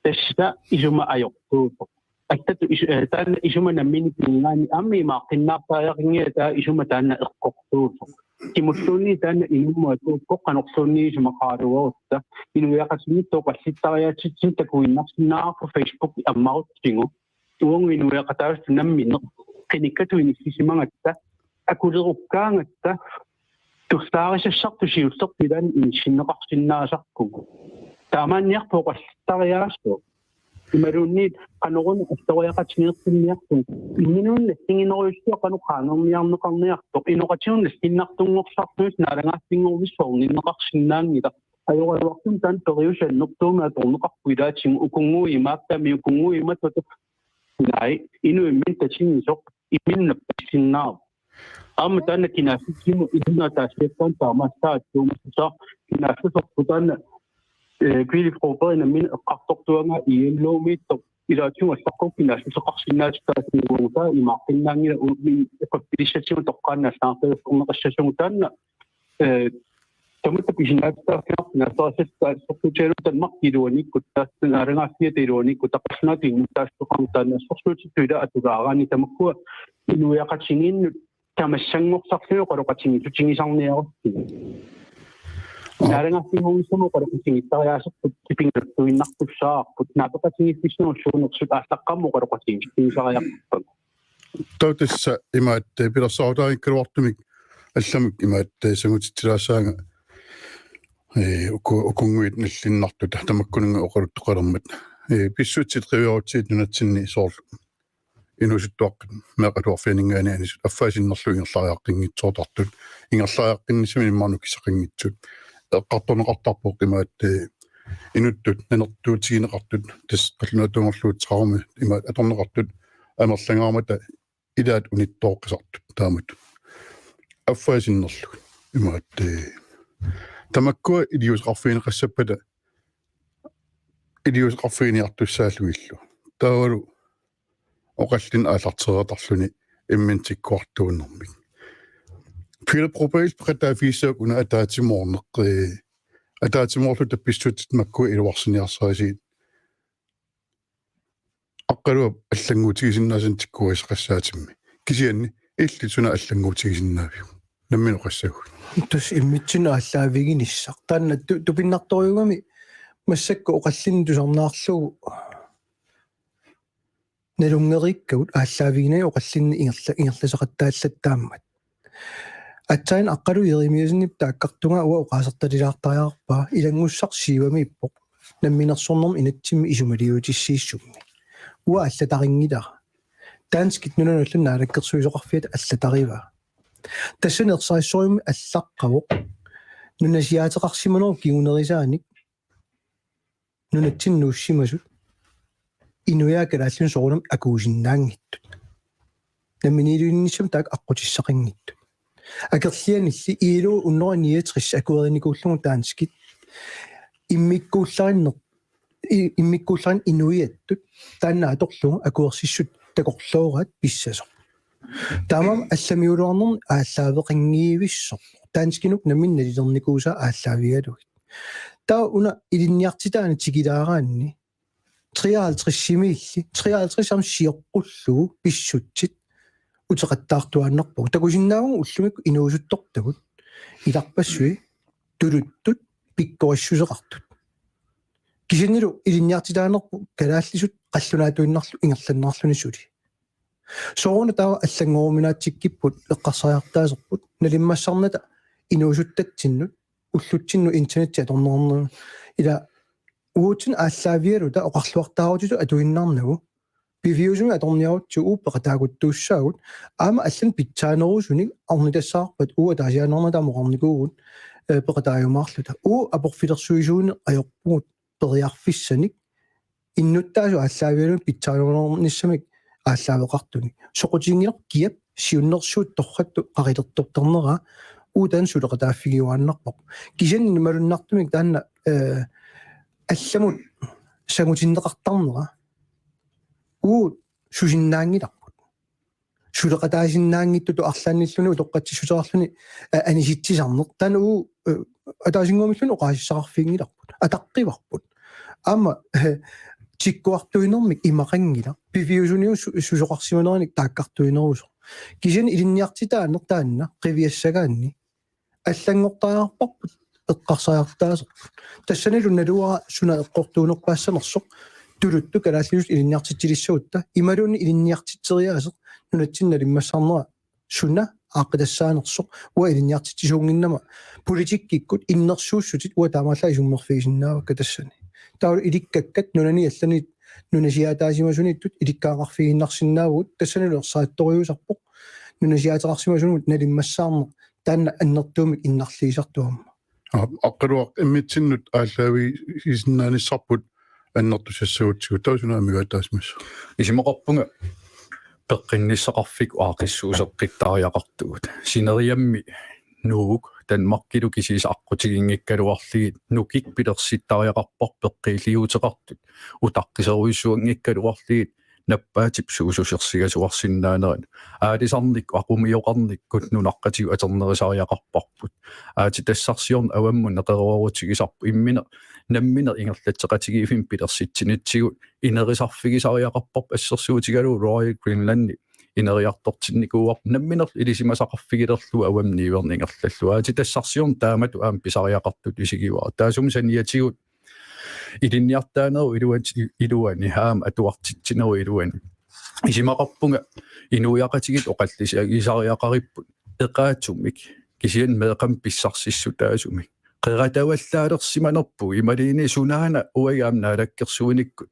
tassa isuma ajortuusoq. Allatut is-, eh, taanna isuma nammineq pigigaanni aamma imaaqqinnaartariaqanngilaq taava isuma taanna eqqortuusoq. Kimulluunniit taanna inummut atuukkoq qanorluunniit isumaqaraluarutta inuiaqatigiittut oqallittariaatsitsinni takuinnarsinnaavarput Facebook ammarutsigu. Uagut inuiaqataasut namminneq qinikkatut inissisimagatta akulerukkaangatta tullaarisassaartut siullertut ilaanni inissinneqarsinnaasarpugut. Taamaanniarpoq oqallittariaaseq. Imaluunniit qanoruna alloriaqatigeersinniarpugut. Imminut nalliginerujussuaq qanoq qaangerniarneqarniartoq. Inoqatigut nallinnartunngorsartuusoq naalagaaffinngornissaa orninneqarsinnaanngilaq. Ajoraluartumik taanna periuseq annertuumik atorneqarpoq ilaatigut ukunnguit imaakkami ukunnguit imatut. Naa, inuit imminnut tatigisoq imminnut napparsinnaavoq. Aamma taanna kinaassutsiminut inunnut ataasiakkaanut taamaassaaq attuumassusaa kinaassuserput taanna, eh, Pele Broberg nammineq eqqartortuagaa I L O-miittoq ilaatigut allaqqavoq kinaassuseqarsinnaatitaasunngorlugu taava imaaqqinnaanngilaq uummi eqappilissatigut toqqaannaq allagartalersorneqassasugut taanna, eh, tamatta pisinnaatitaaffigaarput naatsarisassaat sorsuutigalugu Danmarkip iluaniikkutta, naalagaaffiata iluaniikkutta, qallunaatut innuttaassuseqarneq taanna sorsuutittut ilaat atulaaraanni tamakkua inuiaqatigiinnut tamassanngortarlugit oqaloqatigiissutigisarniarutsigit. Naalagaaffinngornissamut oqaloqatigiittariaaserput kipingaluttuinnartussaavoq, naapeqatigiiffissagut suunersut aallaqqaammut oqaloqatigiissutigisariaqarpagut. Taava tassa imaat, eh, pilersaarutaanngikkaluartumik allamik imaat, eh, sangutitsilaassaanga, eh, uku-, ukunnguit nallinnartut tamakkununnga oqaluttoqalermat. Eh, pissutsit qiviarutsigit nunatsinni soorlu inuusuttuaqqat meeqqat atuarfianinngaanniit anisut affaa sinnerlugit ingerlariaqqinngitsoortartut, ingerlariaqqinnissaminik immaqa nukissaqanngitsut, eqqartorneqartarpoq imaat, eh, inuttut nanertuutigineqartut tassa qallunaatuunngarluutseqarami imaat atorneqartut amerlangaarmata ilaat unittooqqisartut taamatut. Affaa sinnerlugit imaat, eh, tamakkua iliuuseqarfigineqassappata iliuuseqarfiginiartussaallugillu. Taavalu oqallinneq aallartereertarluni imminut tikkuartuunnermik. Pele Brobergip peqataaffigissaaq una ataatsimoorneq, eh, ataatsimoorluta pissutsit makkua iluarsiniarsarisigit. Aqqaluap allanngutigisinnaasani tikkuarissaqassaatimmi. Kisianni illit suna allanngutigisinnaavigit? Nammineq oqassaguit. Tassa immitsinnut aallaaviginissaq. Taanna tu-, tupinnartorujugami massakkut oqallinneq tusarnaarlugu nalunngereerikkagut aallaavigineq oqallinneq ingerla-, ingerlasaqattaallattaammat. Aatsaat Aqqalu Jeremiassenip taakkartunga uanga oqaasertalilaartariaqarpara ilanngussaq siuamiippoq namminersornermi inatsimmi isumaliutissiissummi. Uanga allatarinngilara. Danskit nunanut allanut naalakkersuisoqarfiata allatarivaa. Tassani ersarissorujussuarmik allaqqavoq nunasiaateqarsimanerup kingunerisaanik nunatsinni nuussimasut inuiaat kalaallinut soorunami akuusinnaanngitsut. Namminiilivinnissamut taakku aqqutissaqanngitsut. Akerlianilli I L O hundrede niogtres akuerinikuullugu danskit immikkuullarinner-, i-, immikkuullarinneq inuiattut taanna atorlugu akuersissut takorlooraat pissasoq. Taamaammat allamiuluarnermi aallaaveqanngivissoq. Danskinut nammineq nalilernikuusaa aallaavigalugit. Taava una ilinniartitaaneq tikilaaraanni treoghalvtredsimiilli, treoghalvtreds aamma sioqqullugu pissutsit uteqattaartuaannarpagut. Takusinnaavugut ullumikkut inuusuttortagut, ilarpassui, tuluttut, pikkorissuseqartut. Kisiannili ilinniartitaanerput kalaallisut qallunaatuinnarlu ingerlanneqarluni suli. Sooruna taava allanngoruminaatsikkipput eqqarsariartaaserput nalimmassarnata inuusuttatsinnut ullutsinnut internetti atorneqarneranut ila uatsinnut aallaavigaluta oqarluartaarutitut atuinnarnagu piviusumik atorniarutsigu uagut peqataakuttuussaagut aamma allanik pitsaanerusunik arnitassaarpat uagut ataasiaannarnata aamma oqarnikuuvugut, eh, peqataajumaarluta. Uagut aporfilersuisuuneq ajorpugut periarfissanik innuttaasut aallaavigalugit pitsaanerunnissamik aallaaveqartunik. Soqutiginngilaq kiap siunnersuut torrattut qaqilertortarneraa uagut taanna suleqataaffigiuaannarparput. Kisianni malunnartumik taanna, eh, allamut sangutinneqartarnera uagut susinnaanngilarput. Suleqataasinnaanngitsutut arlaannilluunniit utoqqatsissuteqarluni, eh, anisitsisarneq. Taanna uagut, eh, ataasinnguamilluunniit oqaasissaqarfiginngilarput. Ataqqivarput. Aamma, eh, tikkuartuinermik imaqanngilaq. Piviusuniuk su-, susoqarsimaneranik taakkartuinerusoq. Kisianni ilinniartitaaneq taanna qiviassagaanni allanngortariaqarparput eqqarsariartaaserput. Tassanilu naluara suna eqqortuunerpaassanersoq tuluttut kalaallisut ilinniartitsilissagutta imaluunniit ilinniartitseriaaseq nunatsinni nalimmassarnera suna aaqqitassaanersoq uanga ilinniartitsisuunnginnama politikkikkut innersuussutit uanga taamaallaat isummerfigisinnaavakka tassani. Taavalu ilikkakkat nunani allani nunasiaataasimasuniittut ilikkagaqarfigiinnarsinnaavugut tassanilu ersarittorujussuusarpoq nunasiaateqarsimasunut nalimmassaarneq taanna annertuumik innarliisartuarma. Aa, Aqqaluaq immitsinnut aallaavigisinnaanissarput annertusassagutsigu taava suna amigaataasimassavat? Isumaqarpunga peqqinnissaqarfikkut aaqqissuusseqqittariaqartugut. Sineriammi Nuuk Danmarkilu kisiisa aqqutiginngikkaluarlugit nukik pilersittariaqarparput peqqiilliuuteqartut utaqqiserujussuanngikkaluarlugit nappaatip suususersigasuarsinnaaneranut. Aalisarnikkut aqumioqarnikkut nunaqqatigut atornerisariaqarparput. Aatsitassarsiorneq avammut neqeroorutigisarpoq immineq nammineq ingerlatseqatigiiffinnik pilersitsinitsigut inerisarfigisariaqarparput assersuutigalugu Royal Greenlandi ineriartortinnikuuarput namminerlu ilisimasaqarfigilerlugu avammut niuerneq ingerlallugu. Aatsitassarsiorneq taamatut aamma pisariaqartutut isigivara. Taassuma saniatigut ilinniartitaanerup iluani, iluani aamma atuartitsinerup iluani. Isumaqarpunga inuiaqatigiit oqallisigisariaqaripput eqaatsumik kisianni meeqqamik pissarsissutaasumik. Qeratavallaalersimanerpugut imaluunniit sunaana uagut aamma naalakkersuinikkut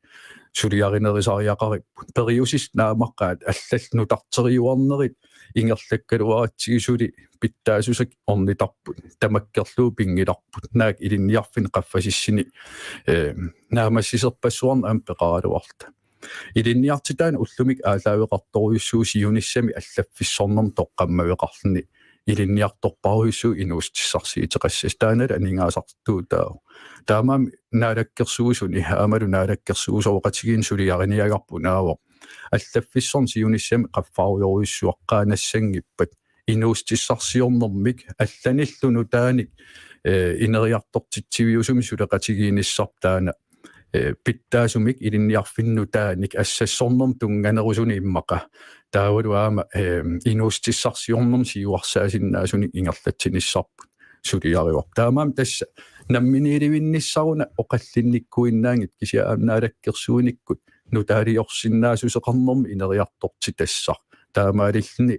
suliarinerusariaqaripput. Periusissat naammaqaat allallu nutarteriuarnerit ingerlakkaluaratsigu suli pitsaassuseq ornitarput. Tamakkerlugu pinngilarput. Naak ilinniarfinni qaffasissani, eh, naammassiserpassuarnik aamma peqaraluarluta. Ilinniartitaaneq ullumikkut aallaaveqartorujussuuvoq siunissami allaffissornermut toqqammaveqarluni ilinniartorparujussuuvoq inuussutissarsiuteqassasoq. Taannalu aningaasartuutaavoq. Taamaammat naalakkersuisuni aammalu naalakkersuisooqatigiinni suliariniagarput naavoq. Allaffissorneq siunissami qaffarujorujussuaqqaanassanngippat inuussutissarsiornermik allanillu nutaanik, eh, ineriartortitsiviusumik suleqatigiinnissarput taanna, eh, pitsaasumik ilinniarfinni nutaanik assassornermut tunnganerusunik immaqa. Taavalu aamma, eh, inuussutissarsiornermut siuarsaasinnaasunik ingerlatsinissarput suliarivarput. Taamaammat tassa namminiilivinnissaruna oqallinnikkuinnaanngitsoq kisianni aamma naalakkersuinikkut nutaaliorsinnaassuseqarnermi ineriartortitassaq. Taamaalilluni,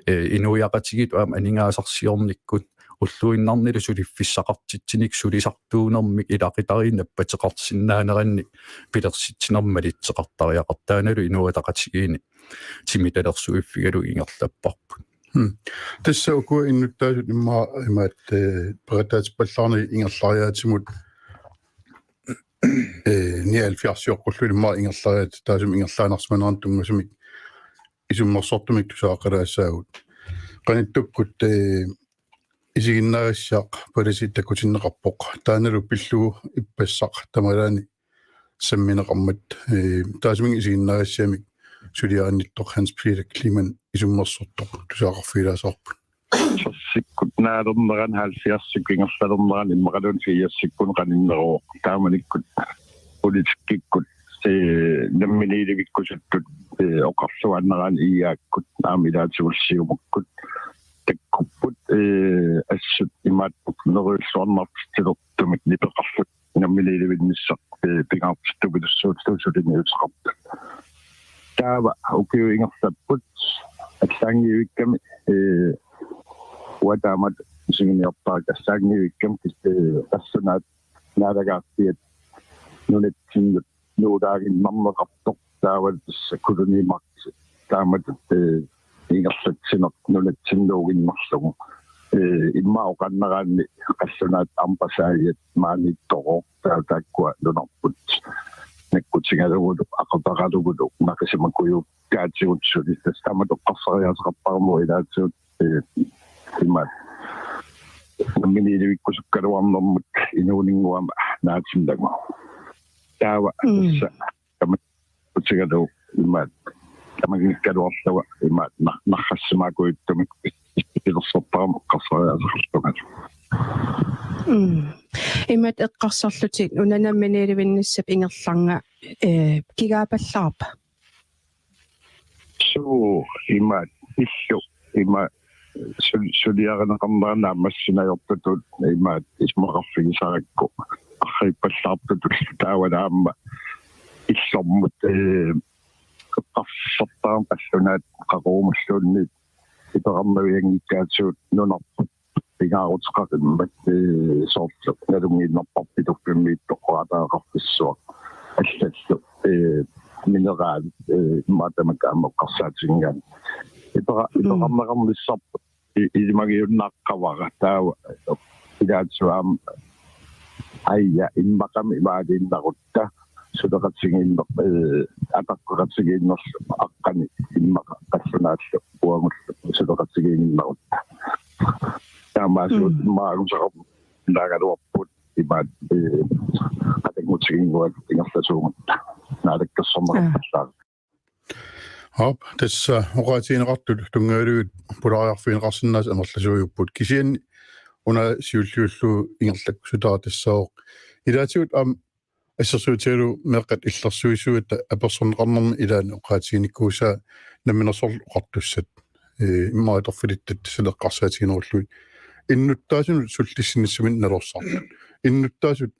eh, inuiaqatigiit aamma aningaasarsiornikkut ulluinnarnilu suliffissaqartitsinik sulisartuunermik ilaqutariinnaat napateqarsinnaanerannik pilersitsinermik malitseqartariaqartoq, taannalu Inuit Ataqatigiinni timitalersuiffigalugu ingerlapparput. Hmm. Tassa uku innuttaasut immaqa imaat, eh, peqataatippallaarnagit ingerlariaatsimut, eh, nioghalvfjerdsioqqullugu immaqa ingerlariaatsit taassuma ingerlaannarsimanerannut tunngasumik isummersortumik tusaaqqalaassaagut. Qanittukkut, eh, isiginnaagassiaq palasi takutinneqarpoq. Taannalu pillugu ippassaq tamalaani sammineqarmat, eh, taassuminnga isiginnaagassiamik suliarinnittoq Hans Peter Kleemann isummersortoq tusaaqqarfigilaassavarput. Seksikkunnaarnerani, halvfjerdsikkut ingerlalernerani immaqaluunniit firsikkunni qaninneruvoq. Taamanikkut politikkikkut, eh, namminiilivikkusuttut, eh, oqarluaannaraanni I A-kkut aamma ilaatigullu Siumukkut takkupput, eh, assut imaattoq neriulluarnartitsilertumik nipeqarlutik namminiilivinnissaq, eh, pingaartittupilussuullutik suliniuteqartut. Taava ukiut ingerlapput allaanngivikkami, eh, uanga taamatut isiginiortarpara allaanngivikkami, eh, qallunaat naalagaaffiat nunatsinnut nuulaaginnarneqartoq taavalu tassa koloniimagtsi taamatut, eh, ingerlatsineq nunatsinnuuginnarlugu. Eh, immaqa oqarneraanni qallunaat ampasaajat maaniittorooq taava taakkua nunarput nakkutigalugulu aqataralugulu naqisimakujuukkaatigut suli tassa taamatut eqqarsariaaseqartarama ilaatigut, eh, imaat namminiilivikkusukkaluarnermut inuuninnguama naatinnagu. Taava Mm. tassa tamakkiutigalugu imaat tamanngikkaluarlunga imaat nar-, narrassimaakujuttumi pilersortarama eqqarsariaaseqarlungalu. Mm. Imaat eqqarsarlutit una namminiilivinnissap ingerlarnga, eh, kigaappallaarpa? Suu, imaat illu, imaat sul-, suliarineqarnera naammassineq ajortutut imaat isumaqarfigisarakku arriippallaartutut taavalu aamma illormut, eh, eqqarsartarama qallunaat qaqugumulluunniit iperarnavianngikkaatigut nunarput pingaaruteqaqimmat, eh, soorlu nalunngiinnarparput Pituffimmiittoq oqaataqarfissuaq allallu, eh, mineralit, eh, immaqa tamakku aamma eqqarsaatigigaanni. Ipera-, Mm. iperarneqarnissarput i-, ilimagiunnaaqqavara taava ilaatigut aamma aja immaqami imaaliinnarutta suleqatigiinner-, eh, ataqqeqatigiinnerlu aqqani immaqa qallunaallu uagullu suleqatigiinnerutta. Taamaasigut Mm. immaqa angusaqarpoq naagaluarput imaat, eh, qatanngutiginnguagut ingerlasuugutta naalakkersorneqarpallaaq. Aap, tassa oqaatigineqartut tunngavigalugit pulaariarfigineqarsinnaasut amerlasuujupput. Kisianni una siulliullugu ingerlakkusutara tassaavoq ilaatigut aamma assersuutigalugu meeqqat illersuisuugatta apersorneqarnermi ilaanni oqaatiginikuusaa Namminersorlutik Oqartussat, eh, immaqa atorfilittat tassa eqqarsaatiginerullugit innuttaasunut sullissinissaminnik nalorsartut. Innuttaasut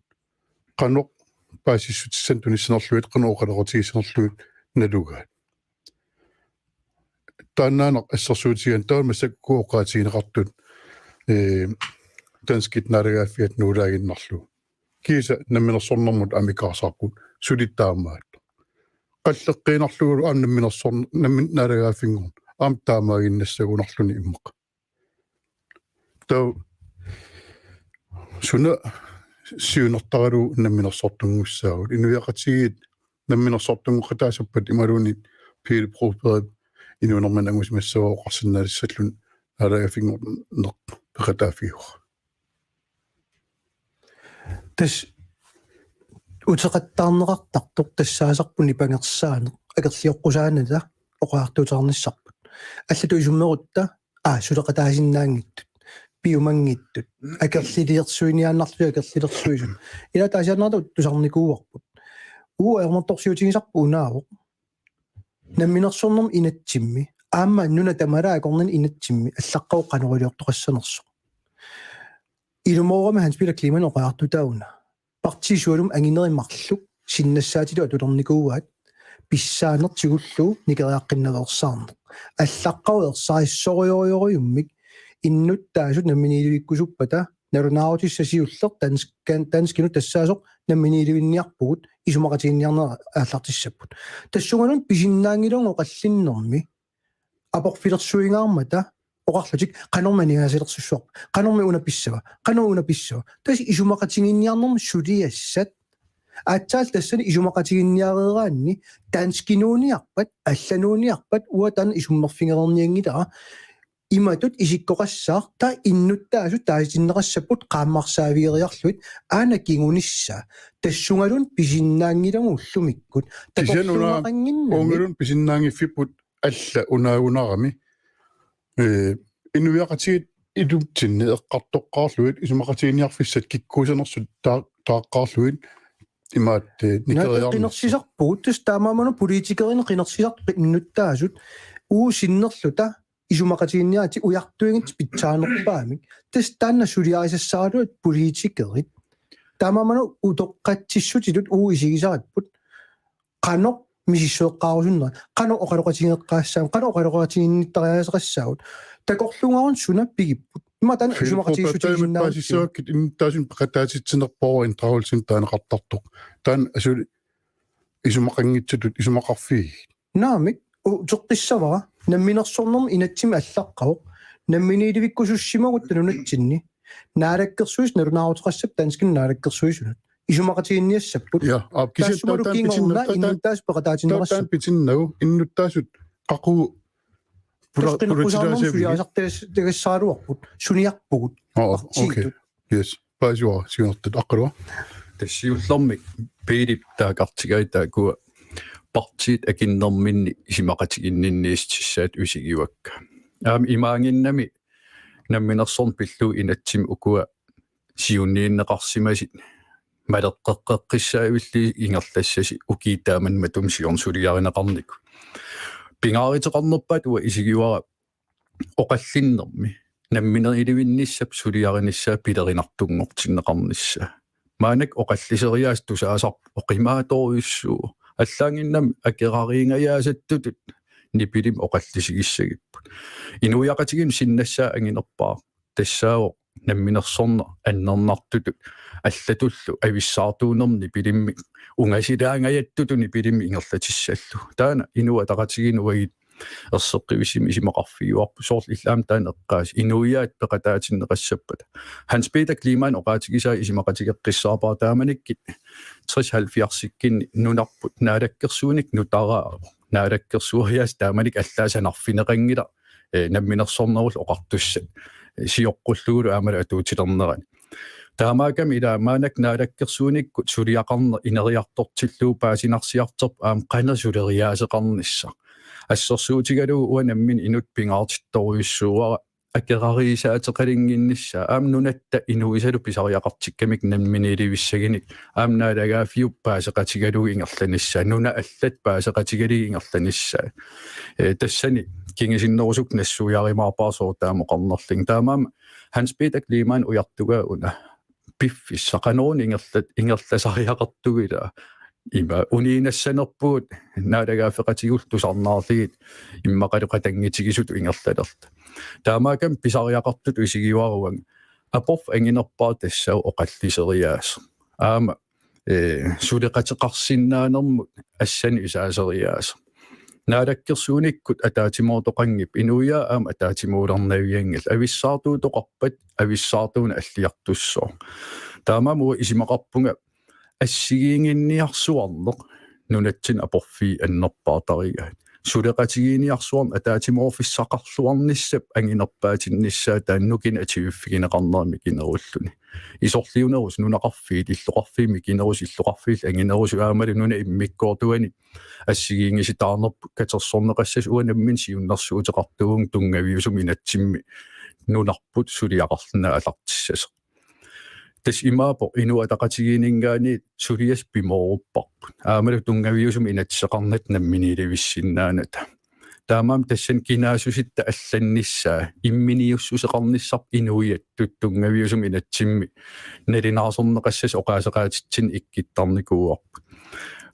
qanoq paasissutissanik tunissanerlugit, qanoq oqaloqatigissanerlugit nalugaat. Taannaannaq assersuutigaanni taava massakkut oqaatigineqartut, eh, danskit naalagaaffiat nuulaaginnarlugu. Kiisa namminersornermut aamma ikaarsaarput suli taamaattoq. Qalleqqiinnarlugulu aamma namminersorn-, nammineq naalagaaffinngorneq aamma taamaaginnassagunarluni immaqa. Taava suna siunertaralugu namminersortunngussaagut? Inuiaqatigiit namminersortunngoqataassappat imaluunniit Pele Brobergip inuunermini angusimassavaa oqarsinnaalissalluni naalagaaffinngorneq peqataaffigaara. Tassa uteqattaarneqartartoq tassaasarput nipangersaaneq akerlioqqusaanata oqariartuuteqarnissarput. Allatut isummerutta, aa, suleqataasinnaanngitsut, piumanngitsut, akerliliorsuiniaannarlutik akerlilersuisut. Ila taasiaannarata tusarnikuuarput. Uagut ajornartorsiutigisarput unaavoq. Namminersornermi inatsimmi, aamma nuna tamalaat akornanni inatsimmi allaqqavoq qanoq iliortoqassanersoq. Ilumoorami Hans Peter Kleemann oqariartutaa una. Partiit sualummik anginerit marluk sinnassaatitat atulernikuuaat. pissaanertigut nikeriaqqinnaveersaarneq. Allaqqavoq ersarissorujussuujummik innuttaasut namminiilivikkusuppata nalunaarutissat siulleq danskan-, danskinut tassaasoq namminiilivinniarpugut isumaqatiginninniarneq aallartissapput. Tassungaluunniit pisinnaanngilagut oqallinnermi aporfilersuingaarmata oqarlutik qanormi aningaasaliilersussua, qanormi una pissava, qanormi una pissava. Tassa isumaqatiginninniarnermi suliassat. Aatsaat tassani isumaqatiginninniareeraanni danskinuuniarpat, allanuuniarpat, uanga taanna isummerfigereernianngilara. Imatut isikkoqassaaq, taava innuttaasut taasitinneqassapput qaammarsaavigeriarlugit aana kingunissaa. Tassungaluunniit pisinnaanngilagut ullumikkut. Kisianni una-, takorluugaqannginnami. Uungalun pisinnaanngiffipput alla unaagunarami. Ee, inuiaqatigiit ilutsinni eqqartoqqaarlugit isumaqatiginninniarfissat kikkuusinersoq taa-, taaqqaarlugit imaat, ee, naa, nikeriarnissaq. Qinersisarpugut, tassa taamaammat una politikerinut qinersisartut innuttaasut uagut sinnerluta isumaqatiginninniaritsi ujartuigatta pitsaanerpaamik. Tassa taanna suliarisassaaralugit politikerit. Taamaammat una utoqqatsissutitut uagut isigisaripput. Qanoq misissueqqaarusunnerat, qanoq oqaloqatigeqqaassaagut, qanoq oqaloqatiginnittariaaseqassaagut. Takorluugaqarneq suna pigipput. Ima taanna isumaqatigiissutigisinnaagatsigu. Paasissavakkit innuttaasunik peqataatitsinerpara inddragelsesini taaneqartartoq. Taanna asuli isumaqanngitsutut isumaqarfigigit. Naamik, uteqqissavara, namminersornermi inatsimmi allaqqavoq, namminiilivikkusussimagutta nunatsinni, naalakkersuisut nalunaaruteqassapput danskinut naalakkersuisunut. Isumaqatiginninniassapput. Ja, aap, kisianni taassumalu taava taanna kingorna pitinna-, taava taanna, innuttaasut peqataatinneqassapput. Taava taanna pitinnagu, innuttaasut qaqugu pula-, tassa qineqqusaarnermut pulatilaasavigikkit. Suliarisartas-, tagassaaraluarput, suniarpugut. Oo, partiitut. Okay. Yes. Paasivarput siunertut aqqalua. Tassa siullermik Piilip taakkartigai taakkua partiit akunnerminni isumaqatiginninniissutissaat isigivakka. Aamma imaanngimmat namminersorneq pillugu inatsimmi ukua siunniunneqarsimasut maleqqeqqissaavillugit ingerlassasut ukiut taama matuma siorna suliarineqarnikut. Pingaaruteqarnerpaat uanga isigivara oqallinnermi namminiilivinnissap suliarinissaa pilerinartunngortinneqarnissaa. Maannakkut oqalliseriaaseq tusaasarpoq oqimaatorujussuuvoq. Allaanngimmat akerariingajaasatut nipilimmik oqallisigissagipput. Inuiaqatigiinnut sinnassaa anginerpaaq tassaavoq namminersorneq annernartutut allatullu avissaartuunermut nipilimmik ungasilaangajattutut nipilimmik ingerlatissallugu. Taanna Inuit Ataqatigiinni uagut erseqqivissumik isumaqarfigivarput, soorlu illit aamma taanna eqqaasut inuiaat peqataatinneqassappata. Hans Peter Kleemann oqaatigisaa isumaqatigeqqissaarpara taamanikkut tres halvfjerdsikkunni nunarput naalakkersuinikkut nutaraa. Naalakkersueriaaseq taamanikkut allaat sanarfineqanngilaq, ee, namminersornerullu oqartussat, ee, sioqqullugulu aammalu atuutilernerani. Taamaakkami ilaa maannakkut naalakkersuinikkut suliaqarneq ineriartortillugu paasinarsiartorpoq aamma qanoq suleriaaseqarnissaq. Assersuutigalugu uanga nammineq inuttut pingaartittorujussuuara akerariisaateqalunnginnissaa, aamma nunatta inuisalu pisariaqartikkamikku namminiilivissagunik, aamma naalagaaffiup paaseqatigalugu ingerlanissaa, nunat allat paaseqatigalugit ingerlanissaa. Ee, tassani kingusinnerusukkut nassuiarumaarpara sooq taama oqarnerlunga. Taamaammat Hans Peter Kleemann ujartugaa una piffissaq qanoruna ingerlat-, ingerlasariaqartugut ilaa. Ima uniinnassanerpugut naalagaaffeqatigiillu tusarnaarlugit immaqalu qatanngutigisutut ingerlalerluta. Taamaakkami pisariaqartutut isigivara uanga aporfik anginerpaaq tassaavoq oqalliseriaaseq. Aamma, ee, suleqateqarsinnaanermut assanut isaaseriaaseq. Naalakkersuinikkut ataatsimoortoqanngippat inuiaat aamma ataatsimoornernavianngillat, avissaartuutoqarpat avissaartuuneq alliartussooq. Taamaammat uanga isumaqarpunga assigiinnginniarsuarneq nunatsinni aporfiit annerpaartarigaat. Suleqatigiinniarsuarneq ataatsimoorfissaqarluarnissap anginerpaatinnissaa taanna nukini atuiffigineqarnera mikinerulluni. Isorliunerusut nunaqarfiit, illoqarfiit mikinerusut, illoqarfiillu anginerusut aammalu nunap immikkoortuani assigiinngisitaarnerput katersorneqassasoq uanga nammineq siunnersuuteqartuuvunga tunngaviusumik inatsimmi nunarput suliaqarluni aallartissasoq. Tassa imaappoq Inuit Ataqatigiinninngaanniit suliassat pimoorupparput. Aammalu tunngaviusumik inatsiseqarnata namminiilivissinnaanata. Taamaammat tassani kinaassutsitta allannissaa, imminiussuseqarnissarput inuiattut tunngaviusumik inatsimmi nalunaarsorneqassasoq oqaaseqaatitsinni ikkuttarnikuuarput.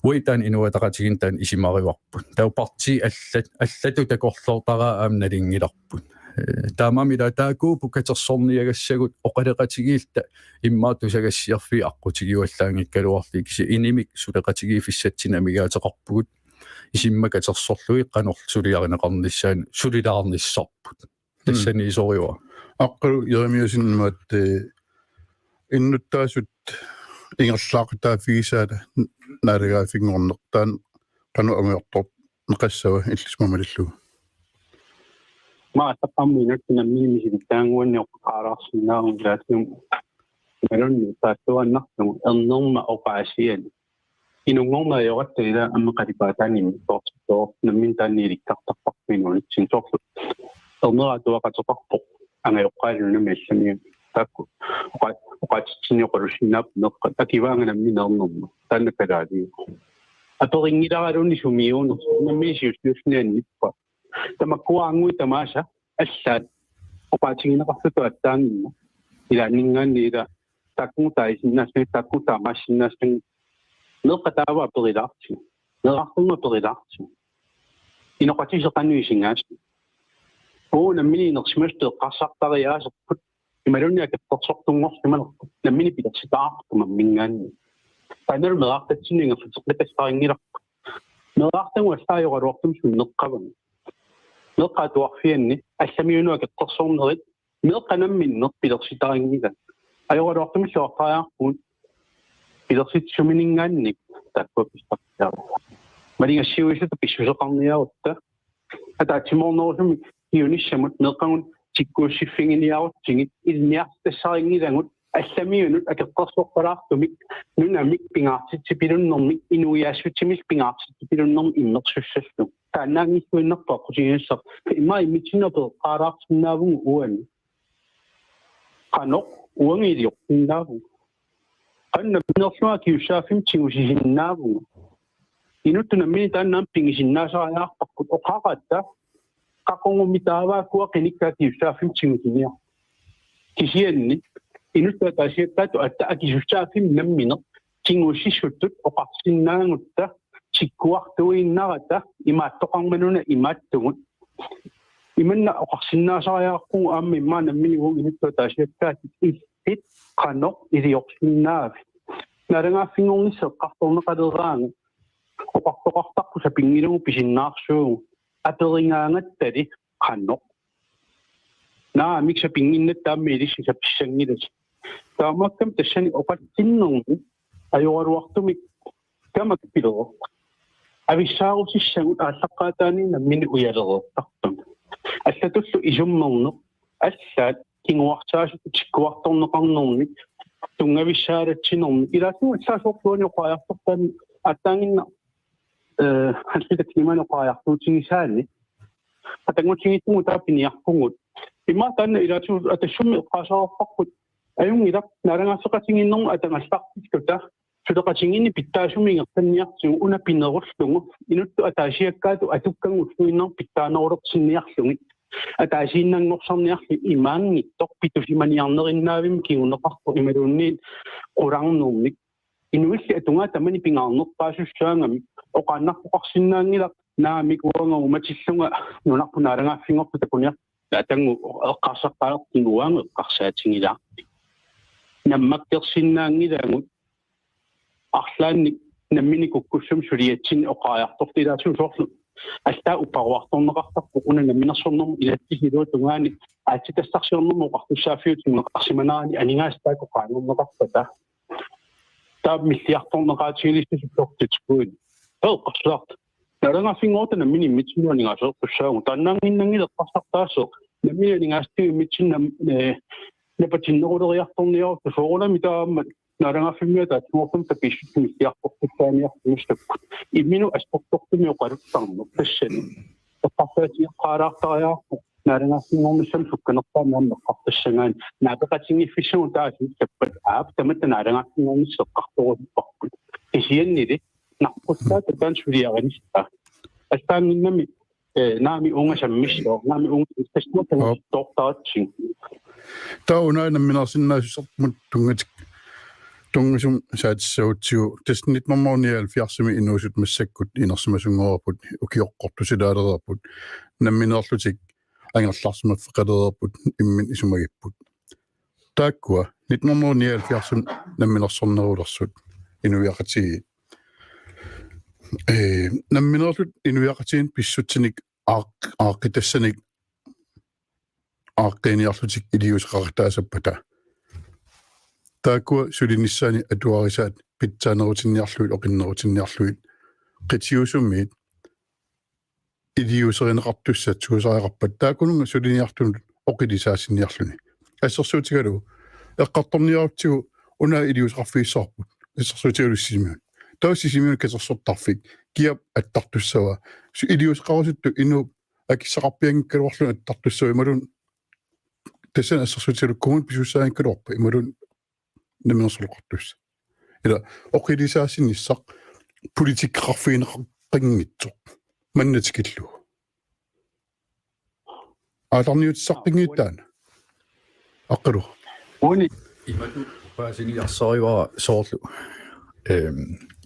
Uagut taanna inuiaqatigiinni taanna isumarivarput. Taava partiit allat, allatut takorloortaraa aamma nalunngilarput. Eh, taamaammat ila taakkuupput katersorniagassagut oqaloqatigiilluta immaqa tusagassiorfiit aqqutigiuallaanngikkaluarlugit kisianni inimik suleqatigiiffissatsinnut amigaateqarpugut isummat katersorlugit qanorlu suliarineqarnissaanut sulilaarnissarput. Tassani isoriva. Aqqalu Jeremiassenimut, eh, innuttaasut ingerlaaqataaffigisaata naalagaaffinngorneq taanna qanoq angajortorneqassava illit sumut malillugu? Maassaqqammiinut nammineq misilittaanguanni oqaalaarsinnaavugut ilaatigut imaluunniit paatsuaannarlugu ernerma oqaasiani. Inunngorneq ajoratta ila aamma qalipaataani immikkut soorlu nammineq taanna ilikkartarparput inuunitsinni soorlu. Erneq atuaqateqarpoq angajoqqaalluni nunami allamiunut. Taakku oqa-, oqaatsitsinni oqalussinnaapput meeqqat akivaanga nammineq ernerma. Taanna kalaaliuvoq. Aperinngilaraluni sumiuunersoq nammineq siulliulluni annippaa. Tamakkuaannguit tamaasa allaat oqaatigineqartutut aatsaannguaq ilaanninngaanniit ila taakkununnga taasinnaassagit, taakkununnga taamaassinnaassaginngilagut. Meeqqat taava aperilaartigit. Meerarsuarmut aperilaartigit. Inoqatigiit qanoq isigaassigit? Uagut nammineq inersimasutut eqqarsartariaaserput imaluunniit akerlersortunngorsimanerput nammineq pilersitaqarput mamminngaanniit. Taannalu meerartatsinnut ingerlateqqikkassarinngilarput. Meerartagut allaat ajoraluartumik sunneqqavavut. Meeqqat atuarfianni allamiunut akerlersornerit meeqqat namminneq pilersitarinngilagut. Ajoraluartumillu oqartariaqarpugut pilersitsisumininngaanniit taakkua pissarsiarusaat. Maligassiuisutut pissuseqarniarutta ataatsimoornerusumik siunissamut meeqqagut tikkuussiffiginiarutsigit ilinniartitassarinngilagut allamiunut akerlersorpalaartumik nunamik pingaartitsipilunnermik inuiaassutsimillu pingaartitsipilunnermik immersussallugu. Taannaanngilluinnarpoq aqqutigisassaq. Immaqa immitsinnut apeqqaalaarsinnaavugut uani. Qanoq uanga iliorsinnaavugut? Qanoq namminerlunga akisussaaffimmik tigusisinnaavugut? Inuttut nammineq taanna aamma pigisinnaasariaqarparput oqaratta qaqugummi taavaakkua qinikkat akisussaaffimmik tigusiniarput. Kisianni inuttut ataasiakkaatut aatsaat akisussaaffimmik nammineq tigusisutut oqarsinnaagutta tikkuartuinnarata imaattoqarmat-una imaattugut. Imanna oqarsinnaasariaqarpugut aamma immaqa nammineq uagut inuttut ataasiakkaatut illit qanoq iliorsinnaavit? Naalagaaffinngornissaq eqqartorneqaleraangat oqartoqartarpoq sapinngilagut pisinnaarsuugut aperigaangattali qanoq. Naamik sapinnginnatta aamma ilissi sapissanngilasi. Taamaakkami tassani oqallinnermi ajoraluartumik tamakku pilereerput. Avissaarutissagut aallaqqaataaniit nammineq ujalereertartut. Allatullu isummerneq allaat kinguarsaasutut tikkuartorneqarnermik tunngavissaalatsinermik. Ilaatigut allaat soorlu uani oqariartortaani aatsaannguaq, eh, Hans Peter Kleemann oqariartuutigisaanni qatanngutigiittugut taava piniarpugut. Immaqa taanna ilaatigut Atassummi eqqaasareerparput ajunngilaq naalagaaffeqatigiinnermut atagallartilluta suleqatigiinni pitsaasumik ingerlanniartigu una pinerullugu inuttut ataasiakkaatut atukkagut ulluinnarni pitsaanerulersinniarlugit ataasiinnanngorsarniarlugit imaanngitsoq pitusimaniarnerinnaavimmik kinguneqarpoq imaluunniit qularnermik. Inuilli atugaat tamanit pingaarnerpaasussaagami oqaannartoqarsinnaanngilaq naamik uanga uumatillunga nunarput naalagaaffinngortut takuniartut atanngu eqqarsaqqaartinguaangu eqqarsaatigilaarpit. Nammakkersinnaanngilagut arlaannik nammineq kukkussumik suliatsinnik oqariartortut ilaatigut soorlu allaat uparuartorneqartarpoq una namminersornermut inatsisilu tungaani aatsitassarsiornermut oqartussaaffiutinneqarsimaneranik aningaasat taakku qaangerneqarpata. Taava milliartorneqaatigilissusipput soorlu titsikuini. Taava eqqarsaat. Naalagaaffinngorutta nammineq immitsinnut aningaasalertussaavugut. Taannaannginnanngilaq eqqarsartaaseq. Nammineq aningaasatigut immitsinnut nam-, eh, napatinneruleriartorniarutta soorunami taamaammat naalagaaffimmiit ataatsimoortumik tapiissutsimik issiartortussaaniartussaapput. Imminut assortortumik oqaluttarneq tassani. Eqqarsaatigeqqaalaartariaqarpoq. Naalagaaffinngornissamut sukkanerpaamik aamma eqqartussagaanni naapeqatigiiffigassat taasissappat aap tamatta naalagaaffinngornissaq eqqartorusupparput. Kisiannili naqqussaata taanna suliarinissaa. Allaannginnami, eh, naamik uunga sammissaaq, naamik uunga sammissaaq. Aap. Toortaratsigu. Taava una namminersinnaasussamut tunngatik- Tunngasumik saatissagutsigu tassa nitten hundrede nioghalvfjerdsimi inuusut massakkut inersimasunngorput, ukioqqortusilaalereerput, nammineerlutik angerlarsimaffeqalereerput, imminut isumagipput. Taakkua nitten hundrede nioghalvfjerdsimi namminersornerulersut inuiaqatigiit. Ee, nammineerlutik inuiaqatigiinni pissutsinik aaq-, aaqqitassanik aaqqiiniarlutik iliuuseqaqataasappata. Taakkua sulinissaanni atuarisaat pitsaanerutinniarlugit, oqinnerutinniarlugit, qitiusumiit iliuuserineqartussat suusariaqarpat taakkununnga suliniartunut oqilisaasinniarluni. Assersuutigalugu eqqartorniarutsigu una iliuuseqarfigissavarput. Assersuutigalugu Sisimiuni. Taava Sisimiuni katersortarfik kiap attartussava. Su-, iliuuseqarusuttut inuup akissaqarpianngikkaluarluni attartussava imaluunniit tassani assersuutigalugu kommuni pisussaanngikkaluarpa imaluunniit namminersorluartussaq. Ila oqilisaasinnissaq politikkeqarfigineqaqqinngitsoq. Manna tikillugu. Aallarniutissaqqinngitsoq taanna. Aqqalu. Uani. Imatut paasiniarsarivara soorlu. Ehm,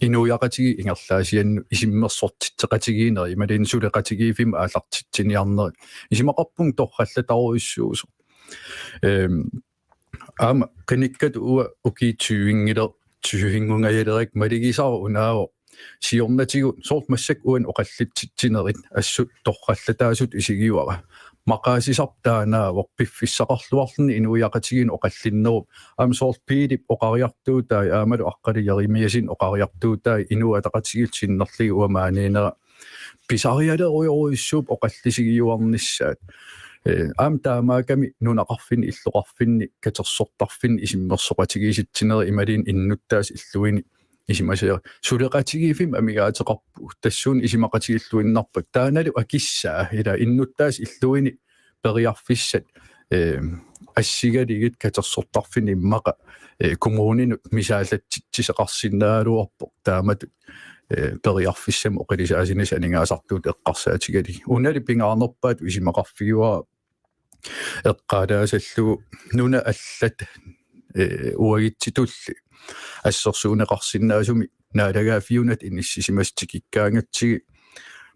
inuiaqatigiit ingerlaasiannut isummersortitseqatigiinnerit, imaluunniit suleqatigiiffimmik aallartitsiniarnerit. Isumaqarpunga torrallatarujussuusoq. Ehm, aamma qinikkat uanga ukiut tyvenngulersut, tyvenngungajalerakkit malugisara unaavoq. Siornatigut soorlu massakkut uani oqallitsitsinerit assut torrallataasutut isigivara. Maqaasisarput taannaavoq piffissaqarluarluni inuiaqatigiinnut oqallinnerup. Aamma soorlu Piilip oqariartuutai aammalu Aqqalu Jerimiassenip oqariartuutai Inuit Ataqatigiillu sinnerlugit uanga maaniinnera pisarialerujorujussuupput oqallisigiuarnissaat. Ee, aamma taamaakkami nunaqarfinni, illoqarfinni, katersortarfinni isummersoqatigiissitsinerit imaluunniit innuttaasut illuini isumasioq. Suleqatigiiffimmik amigaateqarpugut, tassuuna isumaqatigiilluinnarpakka. Taannalu akissaa, ila innuttaasut illuini periarfissat, ee, assigalugit katersortarfinni immaqa, ee, kommuninut misaallatsitsisoqarsinnaagaluarpoq taamatut, ee, periarfissamik oqilisaasinnissaq aningaasartuutut eqqarsaatigalugit. Unalu pingaarnerpaatut isumaqarfigivara eqqaalaasallugu nunat allat, ee, uagutsitulli assersuunneqarsinnaasumik naalagaaffiup nunata inissisimasut tikikkaangatsigit.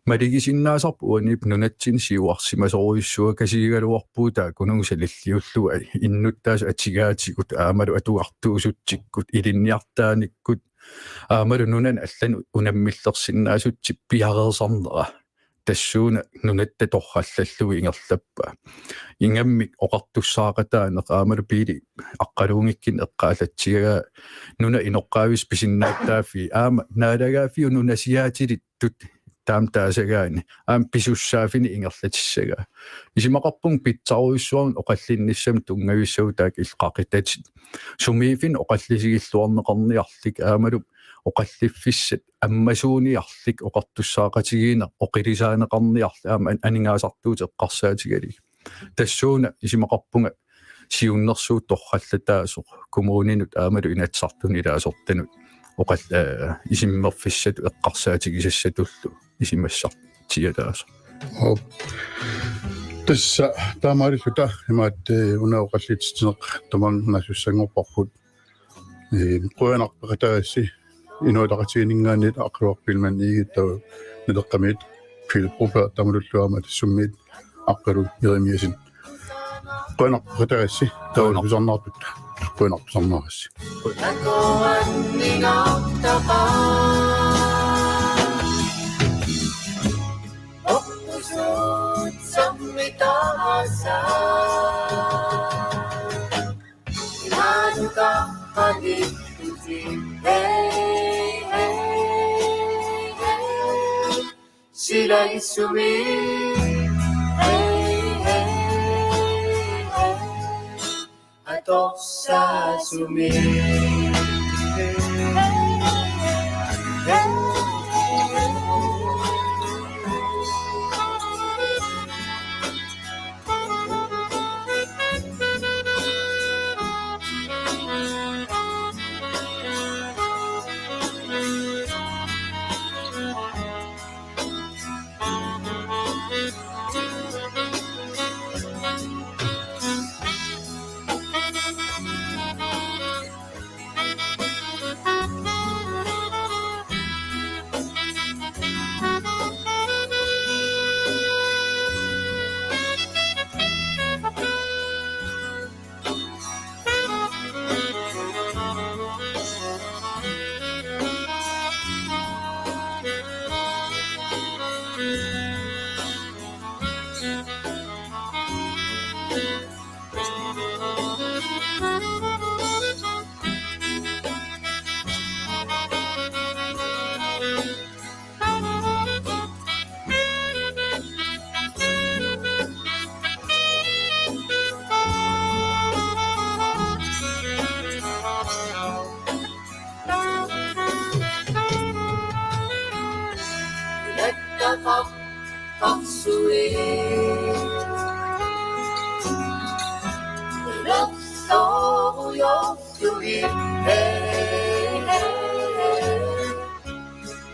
Malugisinnaasarput uaniippoq nunatsinni siuarsimasorujussuakasiigaluarpugut taakkununnga sanilliullugu innuttaasut atugaatigut aammalu atugartuusutsikkut ilinniartaanikkut aammalu nunanut allanut unammillersinnaasutsip piareersarnera. Tassuuna nunatta torrallallugu ingerlappaa. Ingammik oqartussaaqataaneq aammalu Piili Aqqaluunngikkunik eqqaallatsigaraa nunap inoqqaavissat pisinnaatitaaffiit aamma naalagaaffiup nunasiaatilittut taama taasagaanni aamma pisussaaffinik ingerlatissagaa. Isumaqarpunga pitsarujussuarnik oqallinnissamut tunngavissagut taakku illit qaqitatit. Sumiiffinnik oqallisigilluarneqarniarlik aammalu oqalliffissat ammasuuniarlik oqartussaaqatigiinneq oqilisaaneqarniarlik aamma an-, aningaasartuutit eqqarsaatigalugit. Tassuuna isumaqarpunga siunnersuut torrallataasoq kommuninut aammalu Inatsisartunut ilaasortanut oqal-, ee, isummerfissatut eqqarsaatigisassatullu isumassartialaasoq. Op. Tassa taamaalilluta imaat, ee, una oqallitsitsineq tamanna nasussanngorparput. Ee, qujanaq peqataagassi Inuit Ataqatigiinninngaanniit Aqqaluaq Biilmann Egede Naleqqamiit, Pele Broberg tamatullu aamma Taassummiit Aqqalu Jerimiassen. Qujanaq peqataagassi. Qujanaq. Taava tusarnaartut. Qujanaq tusarnaagassi. Silaissumik. Atorsaasumik.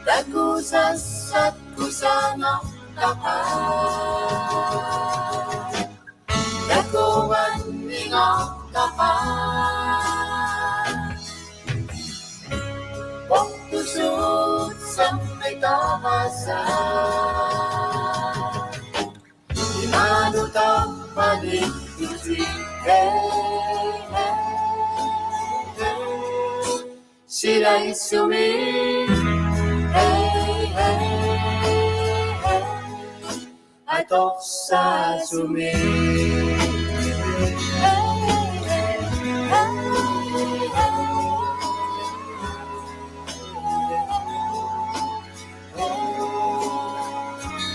Takusassat kusanartaqaat. Takumanningartaqaat. Uortusuut sammitorassaat. Imaanut tappaniittusi. Hey, hey, hey. Silaissumik. Hey, hey, hey. Atorsaasumik. Hey, hey, hey, hey.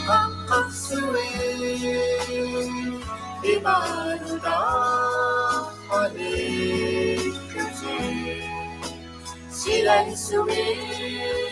Qaqqarsuit imaanut tappaniittusi. Silaissumik.